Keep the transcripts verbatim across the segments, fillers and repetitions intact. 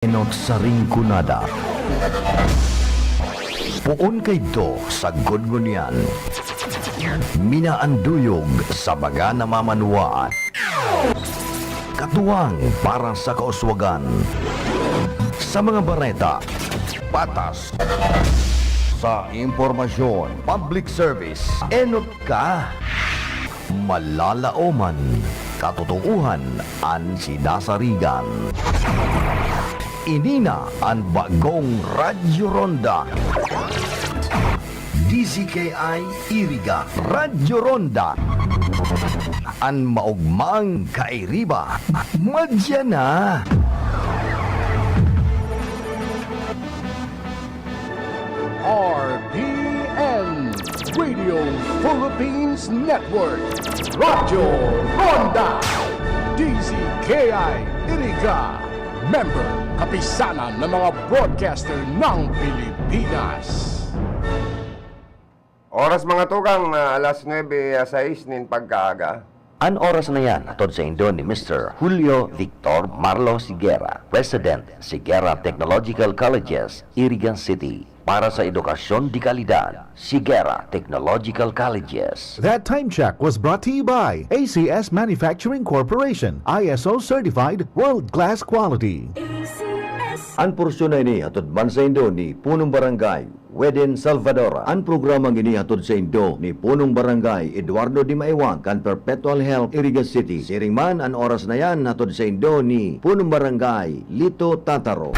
Enot sa Rinconada. Poon kaidto sagkod ngunyan. Minaanduyog sa baga na mamanwaan. Katuwang para sa kauswagan. Sa mga bareta, patas. Sa impormasyon, public service, enot ka. Malalaoman, katotoohan an sinasarigan. Ini na an bagong Radyo Ronda. D Z K I Iriga, Radyo Ronda. An maogmang kairiba, madya na. R P N, Radio Philippines Network, Radyo Ronda, D Z K I Iriga, member, Kapisanan ng mga Broadcaster ng Pilipinas. Oras, mga tugang, na alas nuebe a sais nin pagkaaga. An oras na yan hatod saindo ni Mister Julio Victor Marlo Siguera, President, Siguera Technological Colleges, Iriga City. Para sa edukasyon de kalidad, Siguera Technological Colleges. That time check was brought to you by A C S Manufacturing Corporation, I S O certified, world-class quality. An porsyon na ini hatod man saindo ni Punong Barangay Weden Salvador. An programang ini hatod saindo ni Punong Barangay Eduardo Dimaiwag kan Perpetual Health, Iriga City. Siring man, an oras na yan hatod saindo ni Punong Barangay Lito Tataro.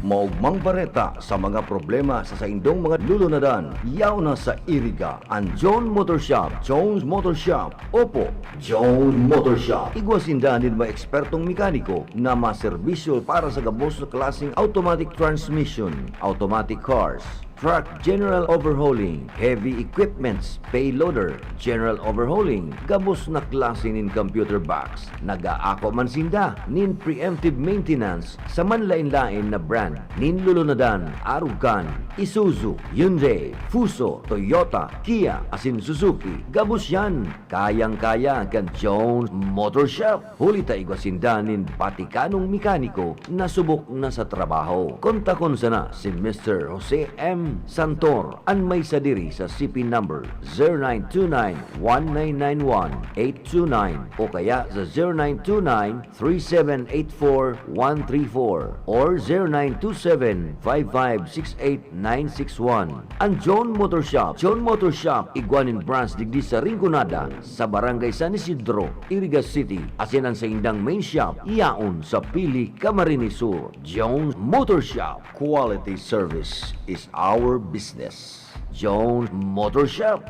Maogmang bareta sa mga problema sa saindong mga lulunadan. Yaon na sa Iriga, an John Motor Shop, Jones Motor Shop. Opo, Jones Motor Shop. Igwa sinda nin mga ekspertong mekaniko na maserbisyo para sa gabos na klaseng automatic transmission, automatic cars, truck general overhauling, heavy equipments, payloader, general overhauling, gabos na klase nin computer box. Nag-aako man sinda nin preemptive maintenance sa manlaen-laen na brand nin lulunadan, arog kan Isuzu, Hyundai, Fuso, Toyota, Kia, asin Suzuki. Gabos yan, kayang-kaya kan Jones Motor Shop. Huli ta igwa sinda nin batikanong mekaniko na subok na sa trabaho. Kontakon sana si Mister Jose M Santor, an may sadiri sa C P number zero nine two nine one nine nine one eight two nine o kaya sa zero nine two nine three seven eight four one three four or zero nine two seven five five six eight nine six one. An John Motor Shop. John Motor Shop, igwa nin branch digdi sa Rinconada, sa Barangay San Isidro, Iriga City, asin an saindang main shop yaon sa Pili, Camarines Sur. Jones Motor Shop, quality service is our business. Jones Motor Shop.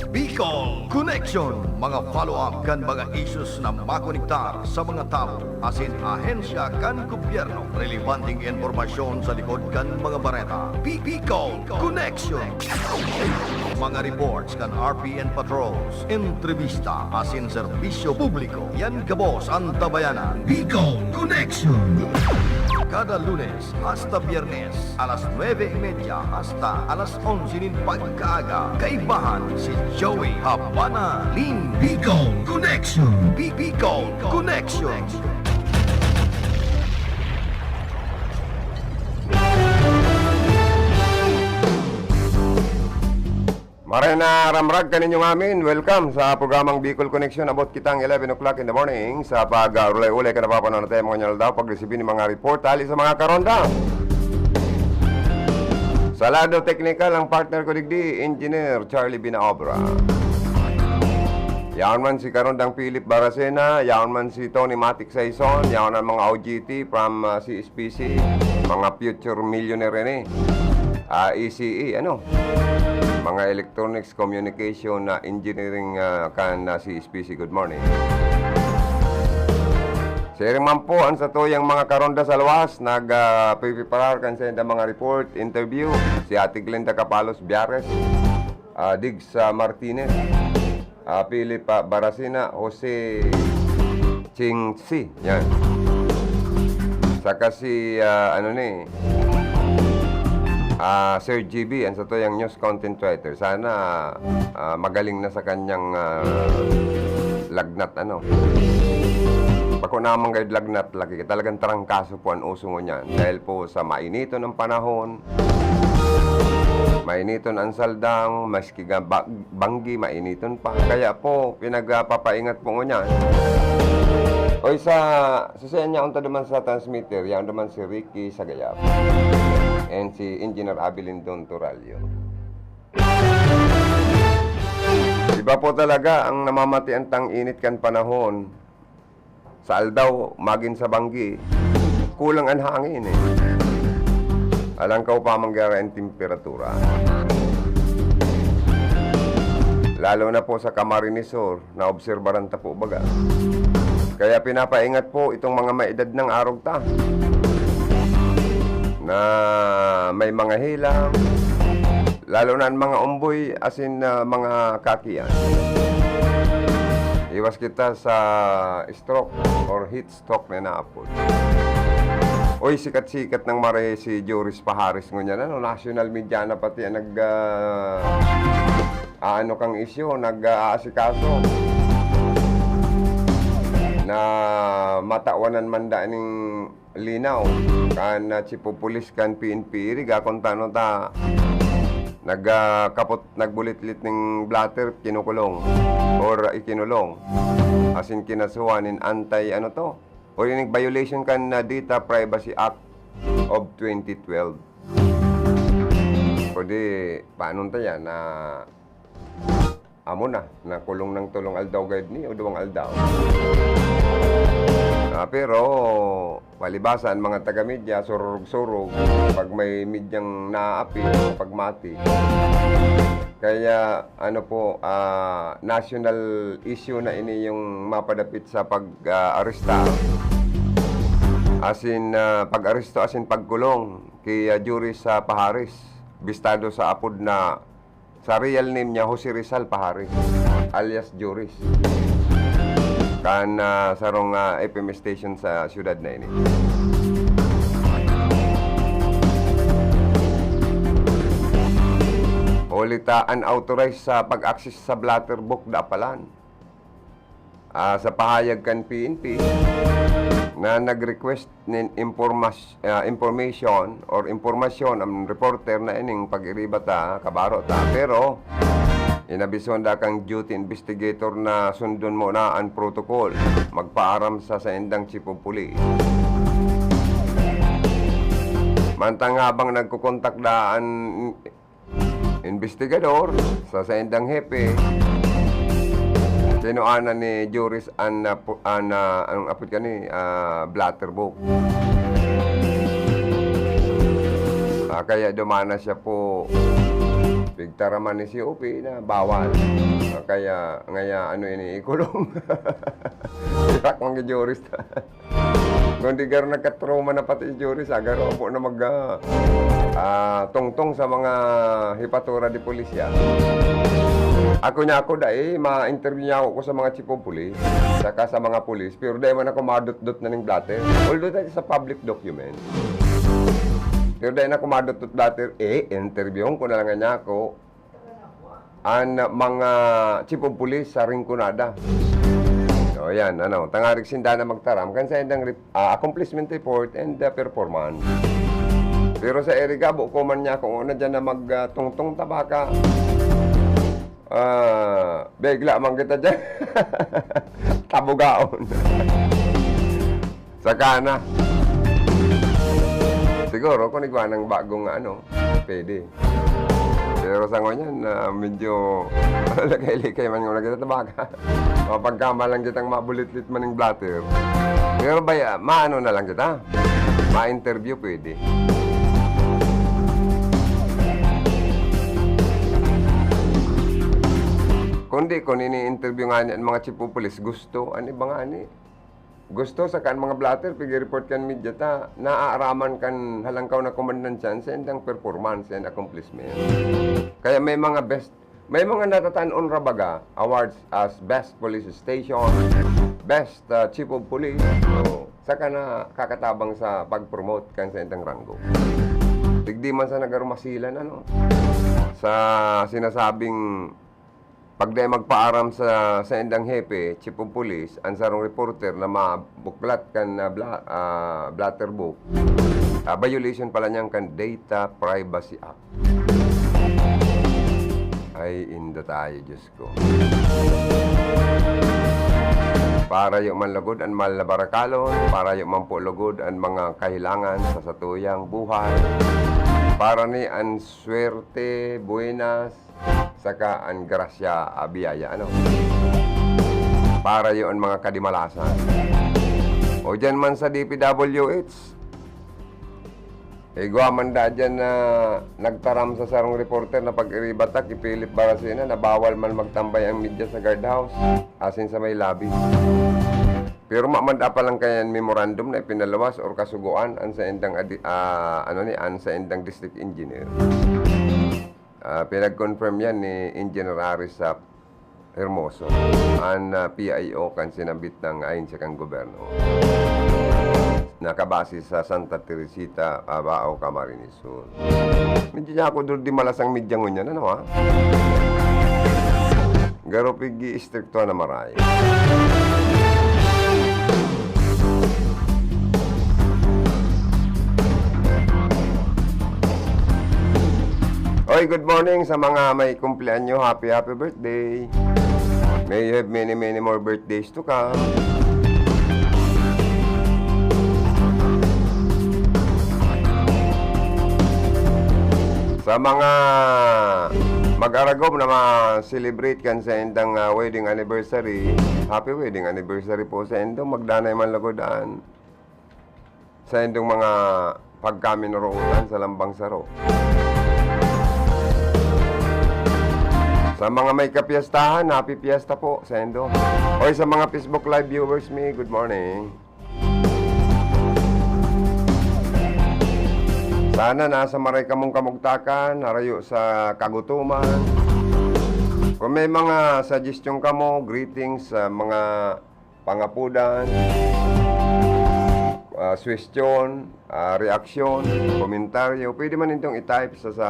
Bicol Connection, mga follow-up kan mga issues na makonektar sa mga tawo asin ahensya kan gobyerno. Relebanteng impormasyon sa likod kan mga bareta. Bi-, Bicol Connection. Mga reports kan R P N patrols, entrevista asin serbisyo publiko. Yan gabos an tabayanan. Bicol Connection. Kada Lunes hasta Biyernes, alas nuebe y media hasta alas onse nin pagkaaga. Kaibahan si Joey Habana Lin. Bicol Connection. Bi-, Bicol Connection. Maray na ramrag kaninyo ngamin. Welcome sa programang Bicol Connection. Abot kitang eleven o'clock in the morning sa pag-ulay-ulay kan napapanahon na tayo mga nyaldaw, pag-resibi ng mga report hali sa mga karonda. Sa lado teknikal, ang partner ko digdi, Engineer Charlie Binaobra. Yaon man si Karondang Philip Baracena, yaon man si Tony Matic Saison, yaon ang mga O G T from, ah, C S P C, mga future millionaire ini. Ah, E C E, ano? Mga electronics communication na engineering, ah, kan, ah, C S P C. Good morning. Siring man po an satuyang mga karonda sa luwas, nag, ah, pipiparar kan saindang mga report, interview, si Ate Glenda Capalos Biares, ah, Diggs, ah, Martinez, ah, Philip, ah, Baracena, Jose Chingsi, yan. Saka si, ah, ano ni, ah, Sir G B, ang satuyang news content writer. Sana, ah, magaling na sa kanyang, ah, lagnat, ano. Bako naman gayod lagnat laki, talagang trangkaso po an uso ngunyan. Dahil po sa mainiton ang panahon, mainiton ang saldang, maski ga-, ba-, banggi, mainiton pa. Kaya po, pinagpapaingat po ngunyan. Oy, sa, sa, sa inyo, unta duman sa transmitter, yan duman si Ricky Sagayap and si Engineer Abilindon Toralio. Iba po talaga ang namamatian tang init kan panahon. Sa aldaw, magin sa banggi, kulang an hangin, eh. Alangkaw pa mangyari ang temperatura. Lalo na po sa Camarines Sur, naobserbaran ta po baga. Kaya pinapaingat po itong mga maedad ng arog ta na may mga hilang, lalo na ang mga umboy, asin, ah, mga kakian. Iwas kita sa stroke or heat stroke na inaapod. Uy, sikat-sikat nang mare si Joris Paharis ngunyan, ano, national media na pati ang nag, ah, aano kang isyu, nag-aasikaso na matawanan man da ning linaw kan, ah, chief of police kan P N P iri, ga kun tano ta nagkapot, nagbulitlit ning blotter, kinukulong or ikinulong. Asin kinasuhan nin anti, ano to, or ning violation kan, ah, Data Privacy Act of twenty twelve. O di, paano ta yan? Na amo na, nakulong ng tolong aldaw gayod ni o duwang aldaw. Ah, pero palibasa, ang mga taga-media, sururog-surog pag may medyang naaapi, pagmati. Kaya, ano po, ah, national issue na ini yung mapadapit sa pag, ah, aresta. Asin, ah, pag-aresto, asin pagkulong kay, ah, Joris Paharis, bistado sa apod na sa real name niya, Jose Rizal Paharis, alias Joris. Kan, ah, sarong, ah, F M station sa siyudad na ini. Huli ta unauthorized sa pag-access sa blotter book da palan. Ah, sa pahayag kan P N P na nag-request nin impormas-, ah, information or impormasyon ang reporter na ining pag-iriba ta, kabaro ta. Pero inabison da kang duty investigator na sundon mo na ang protocol. Magpaaram sa saindang chief of police. Mantang habang nagkokontak da an investigador sa saindang hepe, kinuhanan ni Joris an, ah, pu-, an, ah, anong apod kani, ah, blotter book. Ah, kaya dumana siya po. Pigtaraman ni C O P na bawal. Ah, kaya, ngaya, ano ini, ikulong. Irak man ki Joris. Kundi garo nagka-trauma na pati si Joris, ah, garo po na mag, ah, ah, tungtong sa mga hipatura de polisya. Ako niya ako dai, ma-interview niya ako sa mga chief of police, saka sa mga police, pero dai man ako madutdot na ning blotter. Although that is a public document. Pero dai na ako madutdot blotter, eh, interviewon ko na lang niya ako. An mga chief of police sa Rinconada. So, yan, ano, tangarig sinda na magtaram kan saindang rep-, ah, accomplishment report and, ah, performance. Pero sa iri gabo ko man niya kung ano dyan na mag, ah, tungtong tabaka. Ah, bigla man kita dyan. Tabugaon. Saka na. Siguro kung igwa ng bagong ano, pwede. Pero sa ngunyan, ah, medyo likay-likay man yung nagtatabaka. Mapagkama lang kitang mabulitlit man yung blotter. Pero baya, maano na lang kita? Ma-interview pwede. Kundi kung ini-interview nga niya ang mga chief of police, gusto, ano ba nga ni? Gusto sa kan mga blotter, pigi-report kan media ta, naaaraman kan halangkaw na komandansya sa indang performance and accomplishment. Kaya may mga best, may mga natatanon ra baga, awards as best police station, best, ah, chief of police, o saka na kakatabang sa pag-promote kan sa indang ranggo. Digdi man sa nagarumasilan, ano, sa sinasabing Pag dai magpaaram sa saindang hepe, chief of police, an sarong reporter na mabuklat kan, ah, bla-, ah, blatter book, ah, violation pala niyan kan Data Privacy Act. Ay, inda tayo, Diyos ko. Parayo man lugod an mal na barakalon, parayo man po lugod an mga kahilangan sa satuyang buhay. Para ni an swerte, buenas, saka an grasya, ah, biyaya, ano? Parayo an mga kadimalasan. O diyan man sa D P W H, igwa man da diyan na nagtaram sa sarong reporter na pag-iribatak, ipilit barasina na bawal man magtambay ang media sa guardhouse, asin sa may lobby. Pero mamanda pa lang kayan memorandum na ipinaluwas or kasugoan an saindang adi-, ah, ano ni, an saindang district engineer. Ah, pinag-confirm yan ni Engineer Aris sa Hermoso, an, ah, P I O kan sinambit na ahensya kan gobyerno. Nakabase sa Santa Teresita, Abao, Camarines Sur. Medyo niya ako doon di malasang media ngunyan, ano ha? Garo pigi-istrikto na maray. Oy, good morning sa mga may kumpleanyo. Happy, happy birthday. May you have many, many more birthdays to come. Sa mga mag-aragom na ma-celebrate kan saindang, ah, wedding anniversary, happy wedding anniversary po sa indo. Magdanay man lugod an saindong mga pagkaminurootan sa lambang saro. Sa mga may kapiyastahan, happy fiesta po sa indo. Oy, sa mga Facebook Live viewers mi, good morning. Sana nasa maray kamong kamugtakan, harayo sa kagutoman. Kung may mga suggestion kamo, greetings sa mga pangapodan, ah, suwestyon, ah, reaksyon, komentaryo, pwede man nindong i-type sa, sa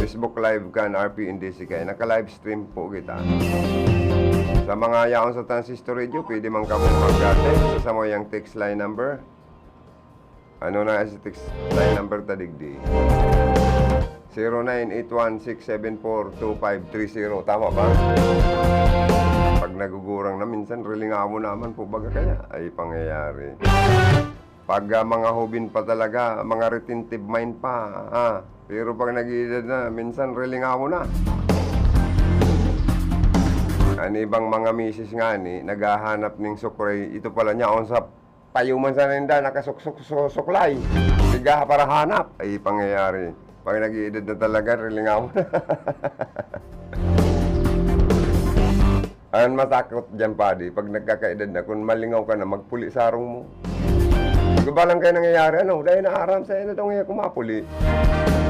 Facebook Live kan R P N D C K. Naka-live stream po kita. Sa mga yaon sa Transistor Radio, pwede man kamo mag-text sa samuyang text line number. Ano na si text line number ta digdi? Zero nine eight one six seven four two five three zero. Tama ba? Pag nagugurang na, minsan rilingaw mo naman po baga kaya ay pangyayari. Pag, ah, mga hobin pa talaga, mga retentive mind pa, ha? Pero pag nag-iedad na, minsan rilingaw na. An ibang mga misis ngani, naghahanap ning suklay, ito pala niya, on sa payo man sana ninda, nakasuksok-suklay. Tiga para hanap. Ay, pangyayari. Pag nag-iedad na talaga, rilingaw. Ang matakot dyan, padi, pag nagkakaedad na, kung malingaw ka na, magpuli sa harong mo. Di ba lang kayo nangyayari, ano? Dahil naaram sa inyo, itong iya kumapuli.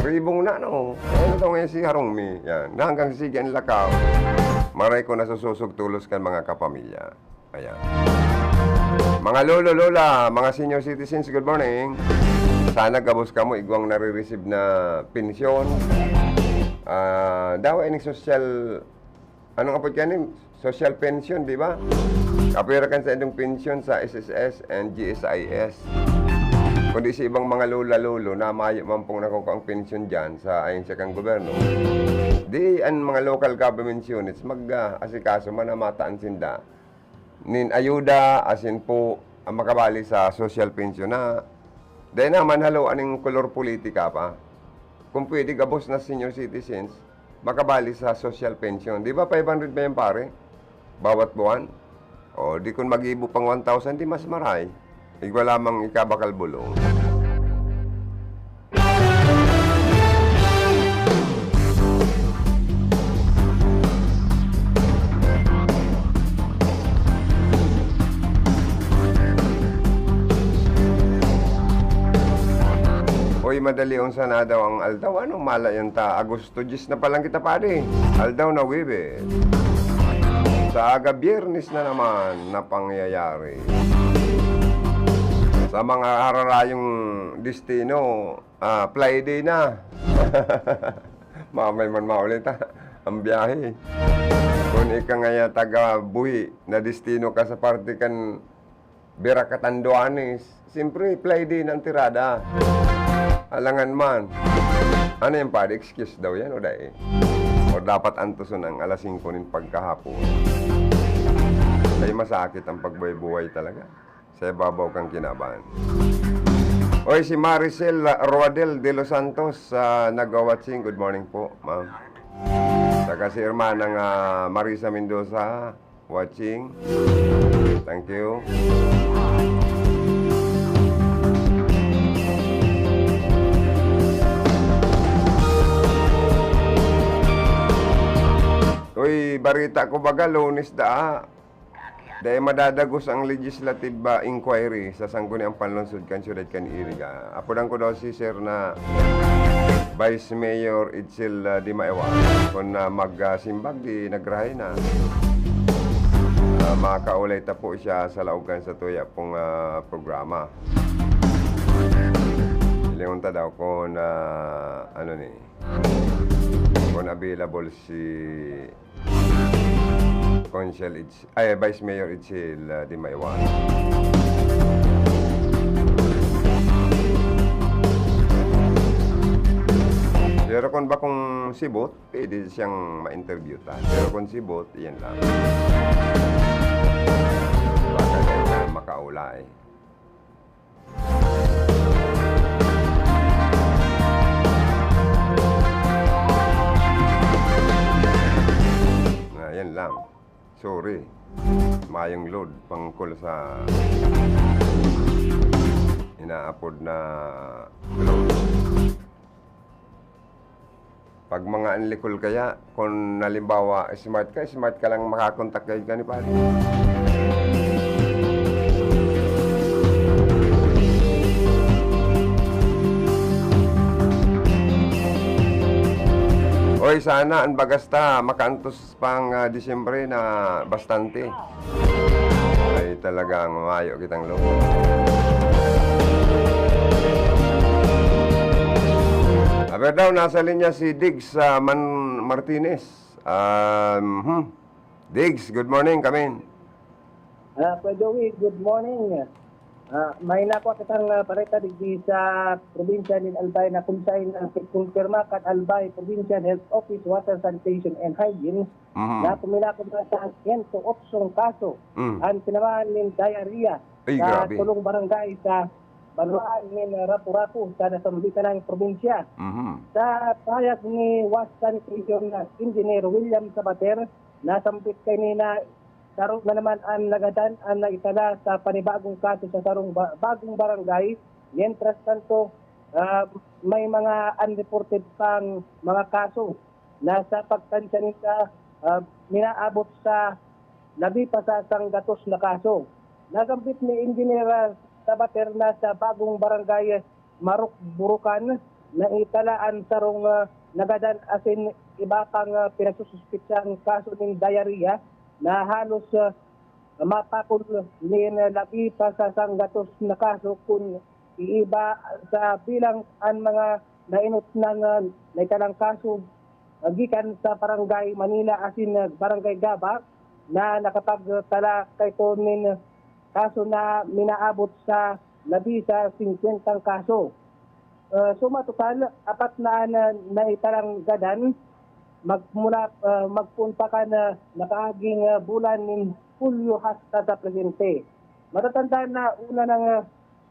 Ribong na, no? Ano itong iya si harong mi? Yan. Na hanggang sige ang lakaw. Maray ko nasususog tulos kan mga kapamilya. Ayan. Mga lolo, lola, mga senior citizens, good morning. Sana gabos kamo igwang nare-receive na pensyon. Ah, dawa ining social, anong apod kanin? Social pension, di ba? Kapira kan sa indong pensyon sa S S S and G S I S. Kundi sa ibang mga lola, lolo na mayo man pong nakukuha ang pensyon dyan sa ahensya kan gobyerno, di ang mga local government units mag, ah, asikaso man na mataan sinda nin ayuda, asin po, ang makabali sa social pension na dai naman haloan ning kolor politika pa. Kung pwede, gabos na senior citizens, makabali sa social pension. Di ba five hundred pa yan, pare? Bawat buwan? O, di kun magibo pang one thousand, di mas maray. Igwa lamang ikabakal bulong. Uy, madali unsa na daw ang aldaw? Ano, mala yan ta? Agosto diyes na palang kita, padi. Aldaw na Huwebes. Sa aga Biyernes na naman na pangyayari. Sa mga hararayong destino, ah, Friday na. Mamay man maulit, ha, ang biyahe. Ika ngaya taga Buhi, nadestino ka sa parte kan Vera Catanduanes. Siyempre, Friday na ang tirada. Alangan man. Ano yan, pare? Excuse daw yan, o dai? O dapat antoson ang alas singko nin pagkahapon? Ay, masakit ang pagbuhay-buhay talaga sa ibabaw kang kinaban. Oy, si Maricel Roadel de los Santos, ah, nagwa-watching. Good morning po, ma'am. Saka si Hermanang, ah, Marisa Mendoza, watching. Thank you. Uy, barita ko baga, Lunes daa. Dai madadagos ang legislative, ah, inquiry sa Sangguniang Panlungsod kan Siyudad kan Iriga. Apodan ko daw si Sir na Vice Mayor Edsel, ah, Di Maewa. Kun, ah, mag, ah, simbag, di nagrahay na. Ah, makaulay ta po siya sa laog kan sa tuya pong, ah, programa. Hilingon ta daw kun, ah, ano ni, kun available si Consul Eds-, ay, Vice Mayor Edsel, ah, Di Maewa. Pero kun bakong sibot, pwede siyang ma-interview ta. Pero kun sibot, iyan lang. Baka na makaulay. Ah, yan lang. Sorry. Mayong load pangkol sa inaapod na load. Pag mga anlikol kaya, kung halimbawa, smart ka, smart ka lang makakontak kayo ka ni pare. Oy, sana ang bagas ta makaantos pang, ah, Disyembre na bastante. Ay, talagang mayo kitang loob. Aber daw, nasa linya si Diggs, ah, Man-, Martinez. Um, hmm. Diggs, good morning, kamin. Ah, Kuya Joey, good morning. Ah, may nakuha kitang, ah, bareta digdi sa probinsya nin Albay na kun saan, ah, kumpirma kan Albay Provincial Health Office, Water, Sanitation and Hygiene Mhm. na kuminakod na sa siyento otsong kaso Mm. ang tinamaan nin diarrhea Ay, sa grabe. Tulong barangay sa banwaan nin Rapu-Rapu sa nasambitan ng probinsya. Mhm. Sa pahayag ni Water Sanitation Engineer William Sabater, nasambit kanina, saro na naman ang nagadan ang naitala sa panibagong kaso sa sarong ba-, bagong barangay. Mientras tanto, ah, may mga unreported pang mga kaso na sa pagtansya nila, ah, minaabot sa labi pa sa sanggatos na kaso. Nasambit ni Engineer, ah, Sabater na sa bagong barangay Marukburukan, naitala an sarong, ah, nagadan asin iba pang, ah, pinagsususpetsang kaso nin diarrhea na halos, ah, matakol nin labi pa sa sanggatos na kaso kun iiba sa bilang an mga nainot nang, ah, naitalang kaso, ah, gikan sa Barangay Manila asin, ah, Barangay Gaba na nakapagtala kaito nin kaso na minaabot sa labi sa singkwentang kaso. Ah, suma total, apat na an, ah, naitalang gadan, magmula, ah, magpoon pa kan, ah, nakaaging, ah, bulan nin Hulyo hasta sa presente. Matatandaan na una nang, ah,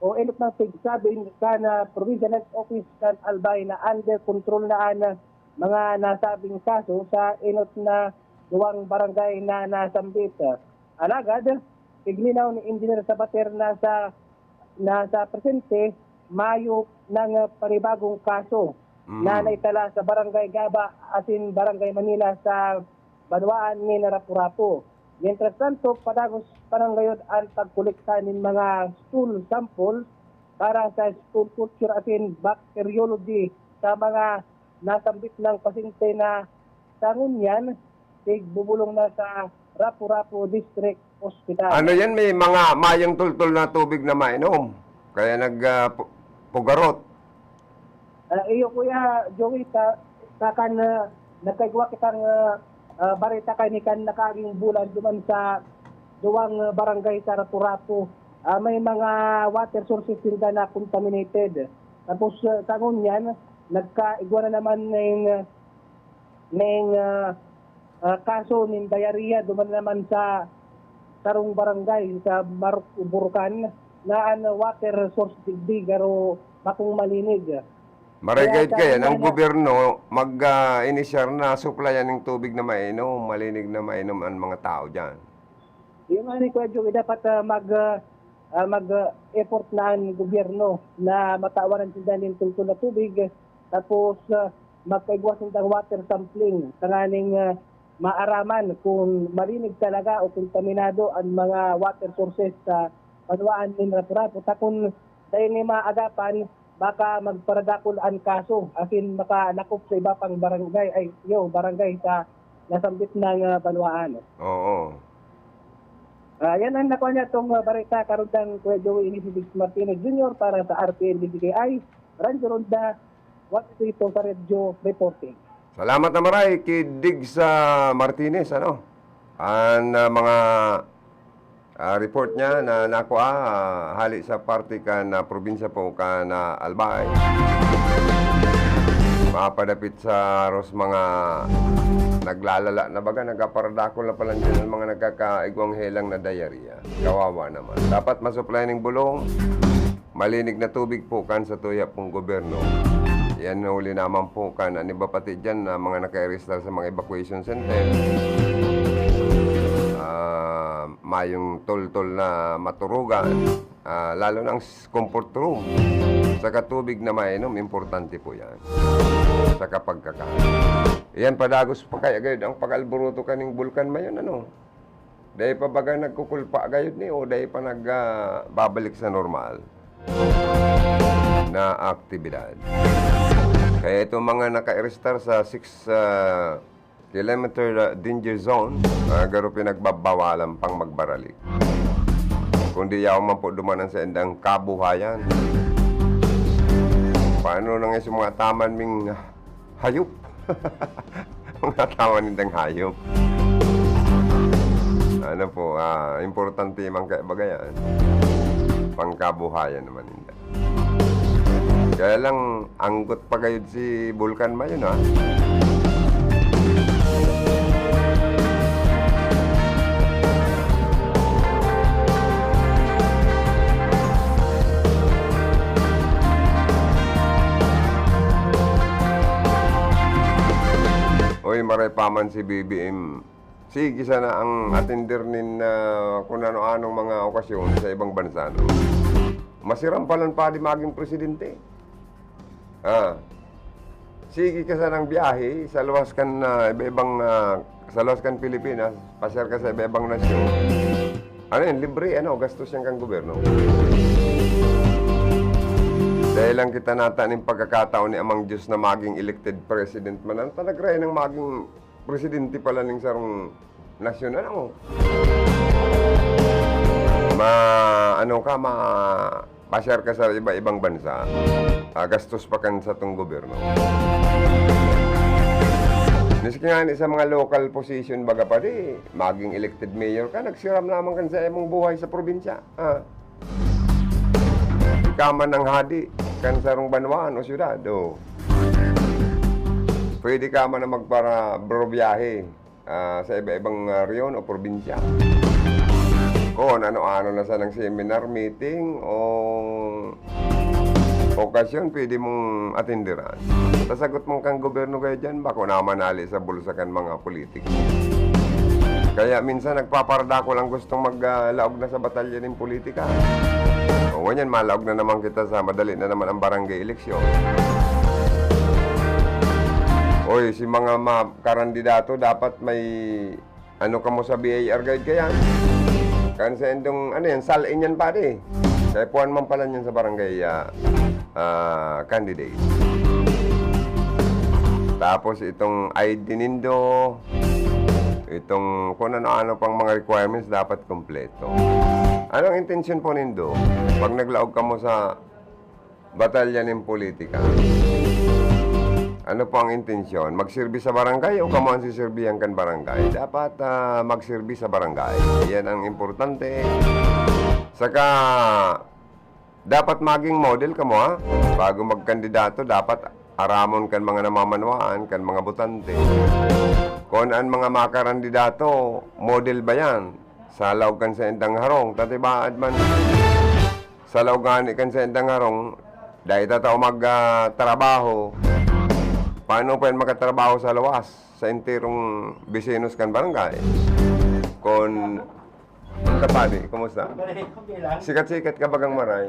o enot nang pigsabi kan, ah, Provincial Health Office kan Albay na under control na an, ah, mga nasabing kaso sa enot na duwang barangay na nasambit. Alagad, iglinaw ni Engineer Sabater na sa, na sa presente, mayo nang panibagong kaso Mm. na naitala sa Barangay Gaba asin Barangay Manila sa banwaan nin Rapu-Rapu. Mientras tanto, padagos pa nang gayon ang pagkolekta nin mga stool samples para sa stool culture asin bacteriology sa mga nasambit ng pasyente na sa ngunyan, tigbubulong na sa Rapu-Rapu District Hospital. Ano yan? May mga mayong tultol na tubig na mainom. Kaya nag, ah, pu-, pugarot. Ah, iyo, Kuya Joey, ta-, takan, ah, nagkaigwa kitang, ah, ah, bareta kaini kan nakaaging bulan duman sa duwang barangay sa Rapu-Rapu. Ah, may mga water sources sinda na contaminated. Tapos, ah, sa ngunyan, nagkaigwa na naman ning, ning, ah, ah, kaso nin diarrhea duman naman sa sarong barangay sa Marok Burukan na an water source digdi garo bakong malinig. Maray Kaya gayod sa kaya ang ngayon na gobyerno mag, ah, inisyar na suplayan ning tubig na mainom, malinig na mainom an mga tao diyan. Yun nga ni Kuya Joey, dapat, ah, mag, ah, ah, mag, ah, effort na ang gobyerno na matawan sinda nin tultol na tubig. Tapos, ah, magkaigwa sindang water sampling tanganing, ah, maaraman kung malinig talaga o kontaminado ang mga water sources sa banwaan nin Rapu-Rapu. Ta kun dai ni maagapan, baka magparadakul an kaso, asin makalakop sa iba pang barangay, ay, iyo, barangay sa nasambit na, ah, banwaan. Oo. Ah, yan ang nakuha niya tong, ah, bareta, karundang Kuya Joey, ini si Diggs Martinez Junior para sa R P N D G K I, Radyo Ronda, Juan Tito sa Radyo Reporting. Salamat na maray ki Diggs, ah, Martinez, ano? An, ah, mga, ah, report niya na nakuha, ah, hali sa parte kan, ah, probinsya po kan, ah, Albay. Mapadapit sa ros mga naglalala na baga, nagkaparadakol na pala dyan ang mga nagkakaigwang helang na diarrhea. Kawawa naman. Dapat masuplay ning bulong. Malinig na tubig po kan sa tuya pong gobyerno. Yan huli naman po kan an iba pati dyan na mga naka-register sa mga evacuation center. Ah, mayong toltol na maturugan, ah, lalo na ang s-, comfort room. Saka tubig na mainom, importante po yan. Saka pagkakain. Yan, padagos pa kaya gayud ang pag-alboroto kaning bulkan mayon, ano? Dai pa baga nagkukulpa gayud ni o dai pa nag, ah, babalik sa normal na aktibidad. Kaya itong mga naka-register sa six, ah, kilometer, ah, danger zone, ah, garo pinagbabawalan pang magbaralik. Kundi yaon man po duman an saindang kabuhayan. Paano na nga sa mga taman ming hayop. Mga tawa nindang hayop. Ano po, ah, importante man kaya baga yan. Pangkabuhayan naman ninda. Kaya lang, anggot pa gayud si Bulkan Mayon, ha? Oy, maray pa man si B B M. Sige sana ang atender nin, ah, kun ano-anong mga okasyon sa ibang bansa, no? Masiram pa lang padi magin presidente. Ah. Sige ka sanang biyahe sa luwas kan, ah, iba-ibang, ah, sa luwas kan Pilipinas, pasyar ka sa iba-ibang nasyon. Ano yan, libre, ano, gastos yan kan gobyerno. Dai lang kita nata nin pagkakataon ni Amang Diyos na maging elected president man. Ano talaga rin ang maging presidente pala ning sarong nasyon, ano? Ma-, ano ka, ma-, pasyar ka sa iba-ibang bansa, ah, gastos pa kan satong gobyerno. Miski nga ni sa mga local position, baga pa di, maging elected mayor ka, nagsiram lamang kan sa imong buhay sa probinsya. Ah. Ka man ang hadi kan sarong banwaan o syudad, o. Pwede ka man na magpara-, bro, biyahe, ah, sa iba-ibang, ah, rehiyon o probinsya. Kung ano-ano na sanang seminar, meeting, o okasyon, pwede mong atenderan. Tasagot man kang gobyerno kayo dyan, bako na manali sa bulsa kan mga politiko. Kaya minsan nagpaparadakol ang gustong mag, ah, laog na sa batalya nin politika. O, ngunyan, malaog na naman kita sa madali na naman ang barangay eleksyon. Oy, si mga ma-, karandidato, dapat may ano kamo sa B I R guide kayan? Kan sa indong, ano yan, sal-in yan, pare. Kaya puwan man pala niyan sa barangay, ah, ah, candidate. Tapos itong I D nindo, itong kung ano-ano pang mga requirements dapat kompleto. Anong intensyon po nindo? Pag naglaog kamo sa batalya nin politika. Ano po ang intensyon? Magserbi sa barangay o kamo ang siserbihan kan barangay? Dapat, ah, magserbi sa barangay. Yan ang importante. Saka, dapat maging model kamo, ha? Bago magkandidato, dapat aramon kan mga namamanwaan, kan mga botante. Kun an mga makarandidato, model ba yan? Sa laog kan saindang harong, tatibaad man. Sa laog ngani kan saindang harong, dai ta tao mag, ah, trabaho. Paano pa yan makatrabaho sa luwas? Sa enterong bisinos kan barangay? Kun, Kapadi, kumusta? Pare, okay lang. Sikat-sikat ka bagang maray.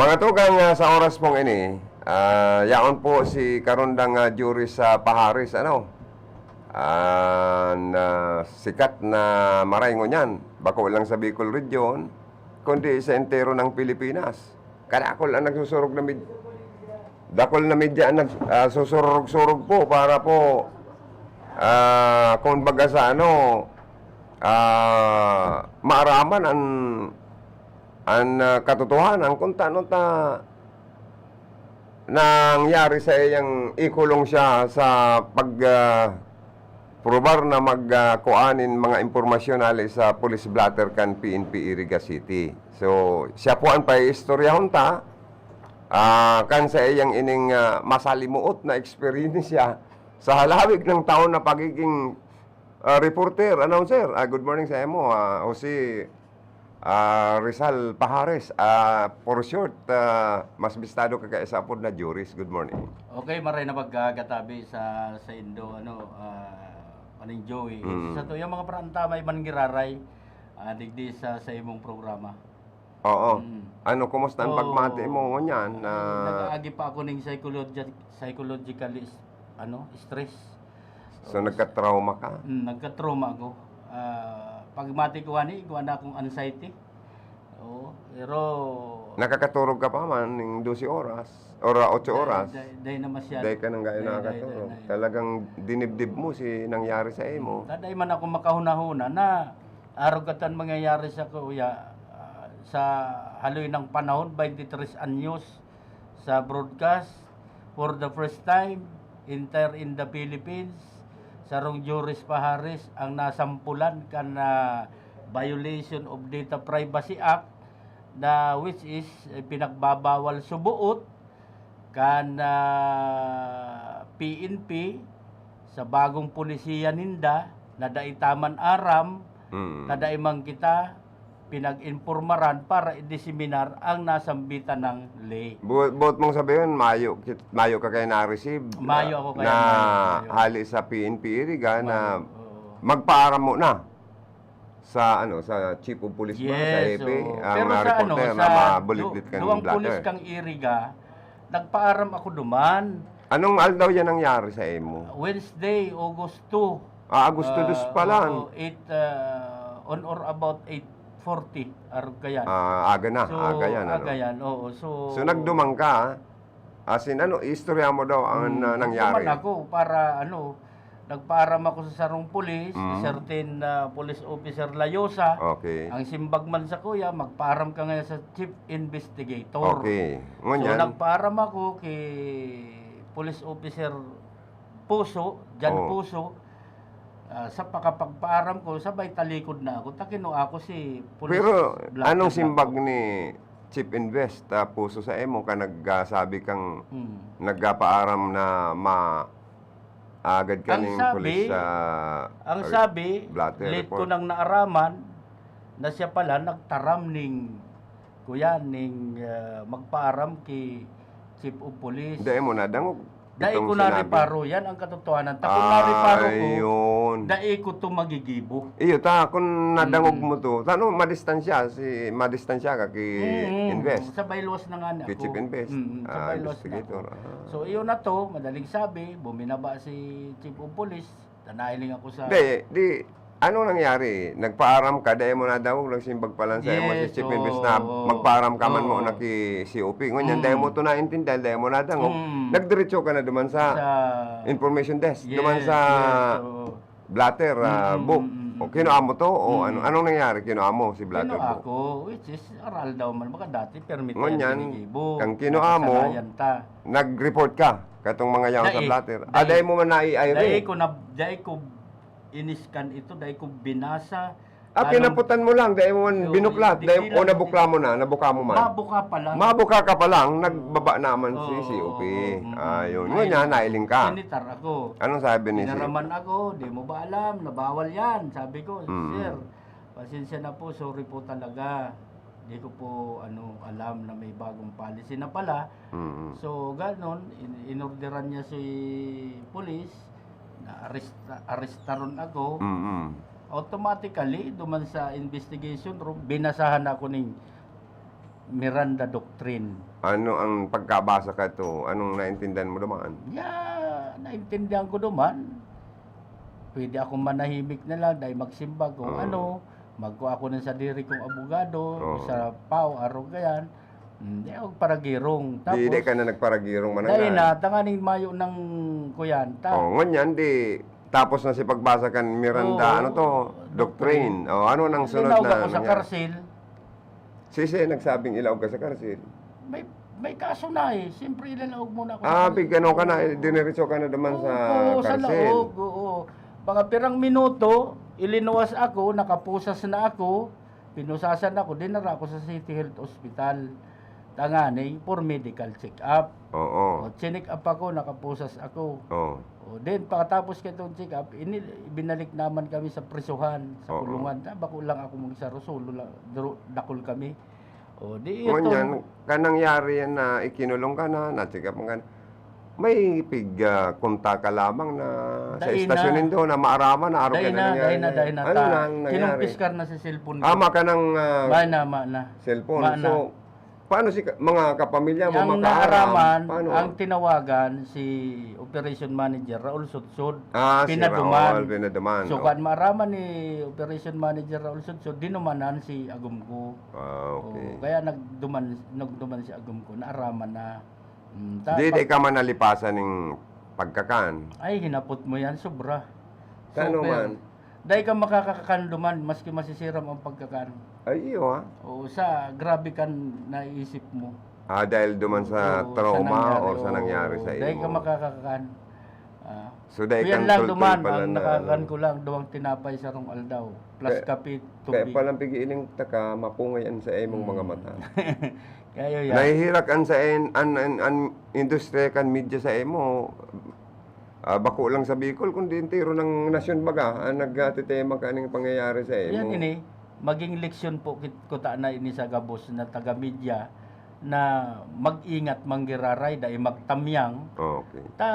Mga tugang, ah, sa oras pong ini, ah, yaon po si karundang, ah, Juris, ah, Paharis, ano? An, ah, sikat na maray ngunyan, bako lang sa Bicol Region, kundi sa entero ng Pilipinas. Kadakol ang nagsusurog na med-, dakol na media ang nag-, ah, susurog-surog po para po, ah, kumbaga sa ano, ah, maaraman an, an, ah, katotohanan kung tano ta nangyari sa iyang ikulong siya sa pag, ah, probar na mag, ah, kuan nin mga impormasyon hali sa police blotter kan P N P Iriga City. So, siya po ang paiistoryahon ta, ah, kan sa iyang ining, ah, masalimuot na eksperyensya sa halawig ng taon na pagiging, ah, reporter, announcer. Ah, good morning sa imo, ah, Jose, ah, Rizal Pahares. Ah, for short, ah, mas bistado ka kaya sa apod na Juris. Good morning. Okay, maray na pagkakatabi sa, sa indo, ano, ah, Paning Joey. Mm. Sa to, yung mga parantamay man giraray, ah, digdi sa, sa imong programa. Oo. Mm. Ano, kumusta ang pagmati mo ngunyan? Oo. Na nag-aagi pa ako ning psychologi-, psychologically s-, ano, stress. So, nagka-trauma ka? Mm, nagka-trauma ako. Ah, pagmati ko ani, igwa na akong anxiety. Oo, pero nakakaturog ka pa man ning dose oras, or, ah, otso oras? Dai, dai, dai na masyado. Dai ka nang gayo nakakaturog. Dai, dai, dai. Talagang dinibdib mo si nangyari sa imo. Mm, dai man ako makahunahuna na arog katan mangyayari sa kuya, ah, sa haloy ng panahon, twenty-three anyos sa broadcast, for the first time, entire in the Philippines, sarong Juris Paharis ang nasampulan kan, ah, violation of Data Privacy Act na which is, eh, pinagbabawal suboot kan, ah, P N P sa bagong polisiya ninda na dai ta man aram, mm, na dai man kita pinag-impormaran para i-diseminar ang nasambitan na ley. Bu-, buot mong sabihon, mayo kit-, mayo ka kaya na-receive, mayo ako kaya na mayo, mayo. Hali sa P N P Iriga na mayo, oo, magpaaram mo na sa, ano, sa chief of police ba, sa hepe, oo. Yes, ang, pero ah, sa, ano, reporter na sa mabulilit du-, kan duwang pulis blotter kang Iriga, nagpaaram ako duman. Anong aldaw yan nangyari sa imo? Wednesday, August two. Ah, Agosto dos pa lang. Ah, oo, eight, ah, on or about eight forty, arog kayan. Ah, aga na, so, aga yan, ano? Aga yan, oo. So, so, nagduman ka, ah? As in, ano, istorya mo daw ang, hmm, ah, nangyari. Nagduman ako para, ano, nagpaaram ako sa sarong pulis, mm, certain, ah, police officer Layosa. Okay. Ang simbag man sa kuya, magpaaram ka ngayon sa chief investigator. Okay. So, ngunyan, nagpaaram ako kay police officer Puso, Jan, oh, Puso, ah, sa pakapagpaaram ko, sabay talikod na ako. Ta kinua ko si Police Blatter. Pero anong simbag ni Chief Invest, ah, Puso sa imo ka nagsabi kang, hmm, nagpaaram na ma-, agad ka ning police, ah, ang sabi, late ko nang naaraman na siya pala nagtaram ning, kuya, ning, ah, magpaaram ki Chief of Police. Dai mo nadangog. Dai Itong ko sinabi. nareparo yan, ang katotohanan. Ta, kung nareparo ko, Ayun. dai ko to magigibo. Iyo ta, kung nadangog Mm. mo to, tano, madistansya, si, madistansya ka ki Mm, Invest. Sa bylaws na nga ni Ki ako. Chief Invest. Mm, sa Ah, bylaws na investigator. ako. Ah. So, iyon na to, madaling sabi, buminaba si Chief of Police, nanahiling ako sa... Hindi, di, ano nangyari? Nagpaaram ka, dai mo nadangog, nagsimbag pa lang sa imo si Yes, Chief Invest na oo. magpaaram ka man mo Oo. na ki C O P. Ngunyan, Mm. dai mo to naintindihan, dai mo nadangog. Mm. Nagdiretso ka na duman sa Sa information desk, Yes, duman sa yes, oo. blotter ah, Mm, book. mm, mm, O, kinuha mo to? O Mm. ano, anong nangyari? Kinuha mo si blotter Kinuha book? ko, which is, aral daw man, baka dati, permit yan Ngunyan, ginigibo. kang kinuha mo, Nakasanayan ta. Nag-report ka katong mga yaon sa Dai. blotter. Dai. Ah, dai mo man Dai nai-irate. ko na, dai ko iniskan ito, dai ko binasa. Ah, Anong kinaputan mo lang, dai mo man Oo, binuklat, di- dai, di o lang, nabukla mo na, nabuka mo man. Mabuka pa lang. Mabuka ka pa lang, nagbaba naman si Oo, C O P. oo, mm. Ayun, Ayun. ngunyan, nailing ka. Sinitar ako. Anong sabi ni C O P? Pinaraman ako, di mo ba alam na bawal yan? Sabi ko, Mm. "Sir, pasensya na po, sorry po talaga. Di ko po, ano, alam na may bagong policy na pala." Mm. So, ganon, in- inorderan niya si police na arrest- arrestaron ako. Mm. Automatically, duman sa investigation room, binasahan ako ning Miranda Doctrine. Ano ang pagkabasa ka to? Anong naintindihan mo duman? Ya, naintindihan ko duman. Pwede akong manahimik na lang, dai magsimbag kung Oo. ano. Magkua ako ng sadiri kong abogado, Oo. sa pao, arog kayan. Hmm, di ako paragirong. Di, di Tapos, ka na nagparagirong man dai ang na, tanganing mayo ng kuyan. Ta, Oh, ngunyan, di, tapos na si pagbasa kan Miranda, Oo. ano to? Doctrine. Oh, ano nang sunod Linaog na ako sa nangyari? Karsil. Sisi, nagsabing ilaog ka sa karsil. May, may kaso na eh. Siyempre, ilalaog muna ako sa Ah, karsil. big ano ka na, eh, diniretso ka na naman sa Oo, sa karsil. laog, oo. Mga pirang minuto, ilinuwas ako, nakapusas na ako, pinusasan ako, dinara ako sa City Health Hospital. Tanganing for medical check-up. Oo. O, chinek up ako, nakapusas ako. Oh. O, then, pagkatapos kitong check-up, ini, binalik naman kami sa prisuhan, sa Oo. kulungan. Ta, bako lang ako mag-isa, solo lang, dro-, dakul kami. O, di ito. Ngunyan, kanangyari yan na ikinulong ka na, na-check up ka na. May pig, ah, kontak ka lamang na sa Dai istasyon na. nindo na maaraman na araw Dai ka na na, nangyari dai na, na dai yan. na. Ano Ta, na ang nangyari? kinumpiskar na sa cellphone ko. Ama ka ng ah, Ma na, ma na. cellphone. Ma na. So, paano si ka- mga kapamilya mo Ang makaaram? naaraman, Paano? ang tinawagan si Operation Manager Raul Sutsud. Ah, si Pinaduman. Raul, pinaduman. So, Oh. kan maaraman ni Operation Manager Raul Sutsud, dinumanan si agom ko. Ah, okay. Oh, kaya nagduman, nagduman si agom ko, naaraman na. Mm, ta-, Di, di pag- ka man nalipasan ning pagkakan. Ay, hinapot mo yan, sobra. Kano Super. Man? Dai ka makakakan duman, maski masisiram ang pagkakan. Ay, iyo ha. Oo, sa grabe kan naiisip mo. Ah, dahil duman sa Oo, trauma nangyari, or sa nangyari oo. sa Dai ka imo. makakakan. Ah. So, dahil Kuyan kang lang tultol duman, pala ang na, nakakan ano. ko lang, duwang tinapay sarong aldaw. Plus Kaya- kape, Kaya tubig. palang pigiling taka, mapunga yan sa imong mga Mm. mata. Kaya yan. Nahihirak an sa in, an, an, an industriya kan media sa imo. Ah, bako lang sa Bicol, kundi entero ng nasyon baga, ang nagtitema kaning pangyayari sa imo. Yan ini, maging leksyon po kit-, kuta na ini sa gabos na taga-media na mag-ingat manggiraray, dai magtamyang. Okay. Ta,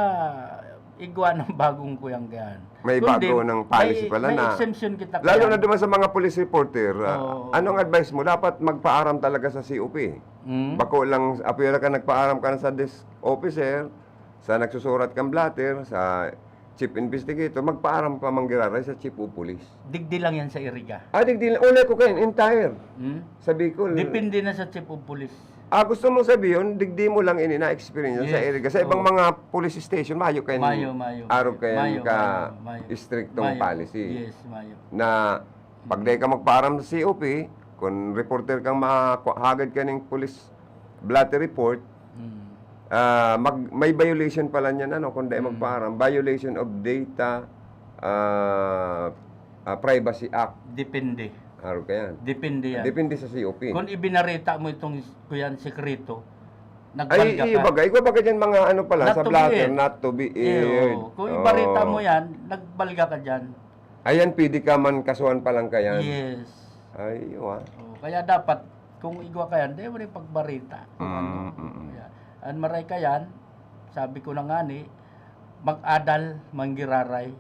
igwa ng bagong kuyang gayan. May Kundi, bago ng policy may, pala may na. Exemption kita Lalo kaya. Na duman sa mga police reporter, ah, Oo. Anong advice mo? Dapat magpaaram talaga sa C O P. Hmm? Bako lang, apwera ka nagpaaram ka na sa desk officer, sa nagsusurat kang blotter, sa chief investigator, magpaaram pa manggiraray sa chief of police. Digdi lang yan sa Iriga. Ah, digdi lang. Ulay ko kayo, entire. Hmm? Sa Bicol. Depende na sa chief of police. Ah, gusto mong sabihin, digdi mo lang ini na-experience sa Yes. Iriga. Sa ibang Oo. mga police station, mayo kayo. Mayo, mayo. Araw kayo Mayo, ka mayo, mayo. istriktong Mayo. Policy. Yes, mayo. Na pag dai ka magpaaram sa C O P, kung reporter kang mahagad ka ning police blotter report, Hmm. ah, mag, may violation pala niyan, ano, kung dai Hmm. magpaaram. Violation of Data ah, ah, Privacy Act. Depende. Araw ka yan. Depende yan. Depende sa C O P. Kung ibinarita mo itong kuyan sekreto, Ay, nagbalga iyo ka. Baga. Ikaw baga dyan mga ano pala, Not sa to be blotter, aired. Not to be Eh, aired. oo. Kung ibarita Oo. mo yan, nagbalga ka dyan. Ayan, pwede ka man kasuhan pa lang ka yan. Yes. Ay, iyo ah. Oh, kaya dapat, kung igwa ka yan, di mo rin pagbarita. Kung Mm, ano. mm, mm. Kaya, an maray ka yan, Sabi ko na ngani, mag-adal, manggiraray.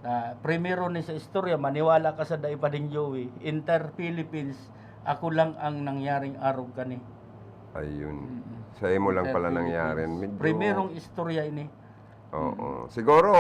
Na primero ni sa istorya, maniwala ka sa dai pa ding Joey, entire Philippines, ako lang ang nangyaring arog kani. Ayun. Mm-mm. Sa imo lang pala nangyari. Medyo... Primerong istorya ini. Oo. Mm. Siguro,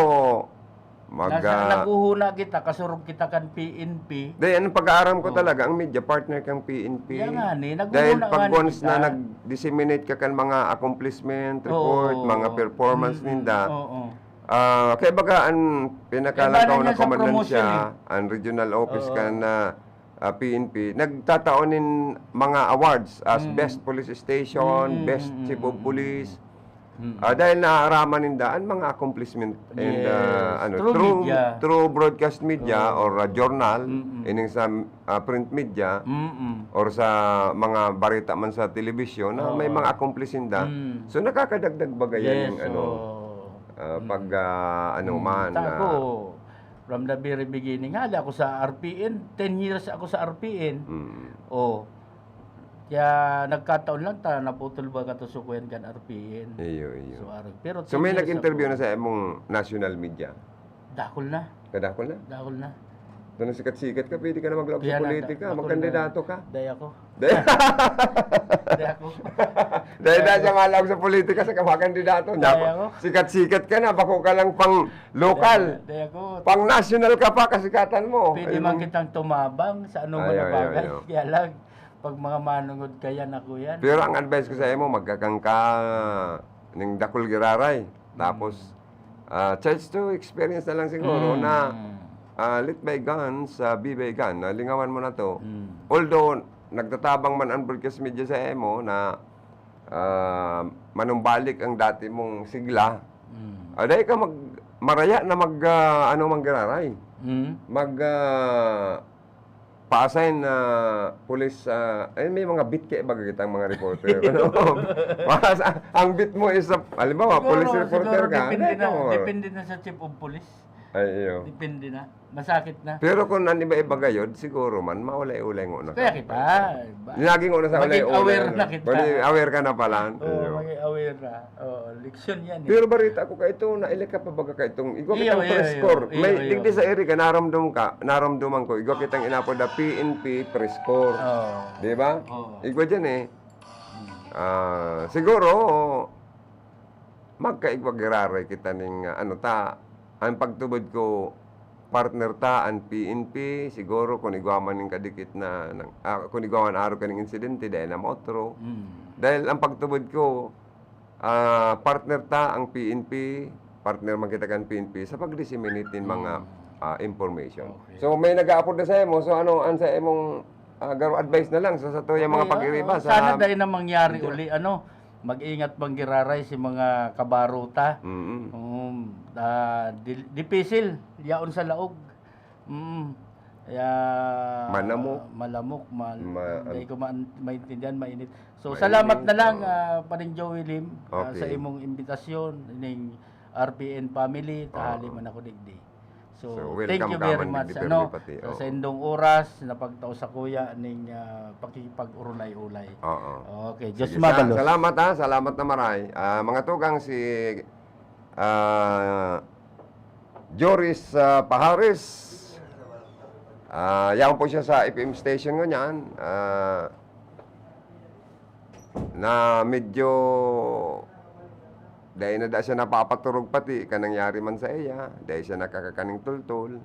mag... Nasa, ah, naghuhuna kita, kasurog kita kan P N P. Dahil ang pag-aaram ko talaga, ang media partner kang P N P. Kaya nga ni, naghuhuna. Dahil pag once na nag-disseminate ka kan mga accomplishment report, mga performance ninda, oo. Ah, kaya baga ang pinakalangkaw na komandante siya, eh. Ang regional office kan, ah, ah, P N P, nagtatao nin mga awards as best police station, best chief of police. Ah, dahil naaraman ninda ang mga accomplishment and, ah, ano, through media. Through broadcast media or, ah, journal, ining sa, ah, print media, or sa mga bareta man sa telebisyon, na may mga accomplishment ninda. So, nakakadagdag baga yan ng, ano, ah, pag, ah, ano man, ah, from the very beginning, hali ako sa R P N, ten years ako sa R P N. Mm. Oh. Kaya nagkataon lang ta, naputol baga to sukuyan kan R P N. Iyo, iyo. So, arog. Pero ten years ako. So, may nag-interview na sa imong national media? Dakul na. Kadakul na? Dakul na. Doon sikat-sikat ka, pwede ka na maglaog sa politika, magkandidato ka. Dai ako. Dai ako. Dai, dai siya malaog sa politika, sa kamakandidato. Dai ako. Sikat-sikat ka na, bako ka lang pang lokal. Dai ako. Pang national ka pa, kasikatan mo. Pwede man kitang tumabang sa anong mga bagay. Kaya lang, pag mga manungod ka yan, ako yan. Pero ang advice ko sa imo, magkakang ka ning dakul giraray. Tapos, ah, chance to experience na lang siguro na, ah, let bygones, ah, be bygone. Na lingawan mo na to. Although, nagtatabang man ang broadcast media sa imo na, ah, manumbalik ang dati mong sigla, ah, dai ka mag-, maraya na mag, ah, ano, manggiraray. Mag, ah, pa-assign na police, ah, ay, may mga beat kaya baga kitang mga reporter. Ano? Mas, ang beat mo is, ah, halimbawa, police reporter ka. Siguro, depende na, depende na sa chief of police. Ay, iyo. Depende na. Masakit na. Pero kung an iba-iba gayod, siguro man, maulay-ulay ngona ka. Kaya kita, ba? Lagi ngona sa ulay-ulay. Maging aware na kita. Bali, aware ka na pala. Oo, maging aware na. Oo, leksyon yan eh. Pero barita ko ka ito, naili ka pa baga ka itong, igwa kitang press corps. May, digdi sa iri ka, naramdam ka, naramdaman ko, igwa kitang inapod na P N P press corps. Oo. Di ba? Oo. Igwa dyan eh. Ah, siguro, magkaigwa giraray kita ning, ah, ano ta, ang pagtubod ko, partner ta, ang P N P, siguro kung igwa man ning kadikit na, nang, ah, kung igwa man arog kaning insidente, dahil na maotro. Mm. Dahil ang pagtubod ko, ah, partner ta ang P N P, partner man kita kan P N P sa pag-disseminate nin mga, ah, information. Okay. So, may nag-aapod na sa imo, so ano ang sa imong, ah, garo advice na lang sa, sa satuya mga pag-iriba sa sana dai na mangyari uli, ano, mag-ingat man giraray si mga kabaruta. Mm. Um, ah, di-, dipisil, yaon sa laog. Mm. Kaya malamok. Malamok, mal-, ma-, dai ko ma-, maintindihan, mainit. So, salamat na lang, ah, Paring Joey Lim, ah, sa imong imbitasyon, ning R P N family, tahali man ako digdi. So, thank you very much, ano, sa, sa indong oras na pagtao sa kuya ning, ah, pakikipag-urulay-ulay. Oo. Okay, Diyos mabalos. Salamat, ha. Salamat na maray. Ah, mga tugang, si, ah, Joris, ah, Pahares. Ah, yaon po siya sa F M station ngunyan. Ah, na medyo dai na da siya napapaturog pati kan nangyari man sa iya, dai siya nakakakaning tultol.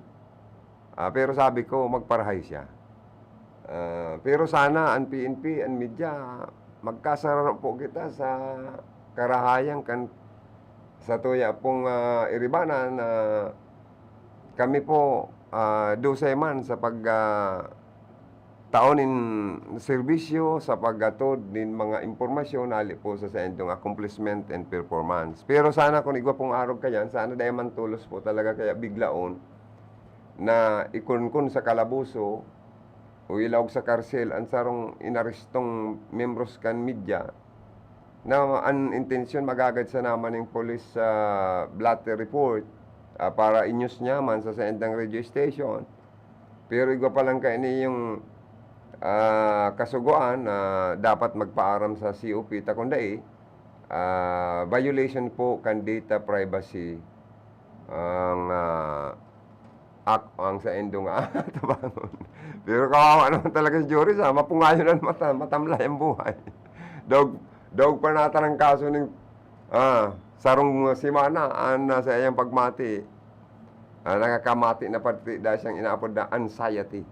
Ah, pero sabi ko, magparahay siya. Ah, pero sana ang P N P, ang media, magkasararo po kita sa karahayan kan sa tuya pong, ah, iribanan na kami po, ah, dusay man sa pag, ah, tao nin serbisyo sa paghatod nin mga impormasyon hali po sa saindong accomplishment and performance. Pero sana kung igwa pong arog kayan, sana dai man tolos po talaga kaya biglaon na ikunkun sa kalaboso o ilaog sa karsel an sarong inarestong miyembros kan media na an intensyon magagad sana man ning police, ah, blotter report, ah, para inyos niya man sa saindang radio station. Pero igwa pa lang kaini yung, ah, kasugoan na dapat magpaaram sa C O P ta kun dai, ah, violation po kan data privacy ang, ah, ak-, ang saindong, ah, tabangon. Pero kawawa naman talaga si Joris, ah, mapungayon an mata, matamlay ang buhay. Daog, daog pa nata an kaso ning, ah, sarong semana an, ah, saiyang pagmati. Ah, nakakamati na pati dahil siyang inaapod na anxiety.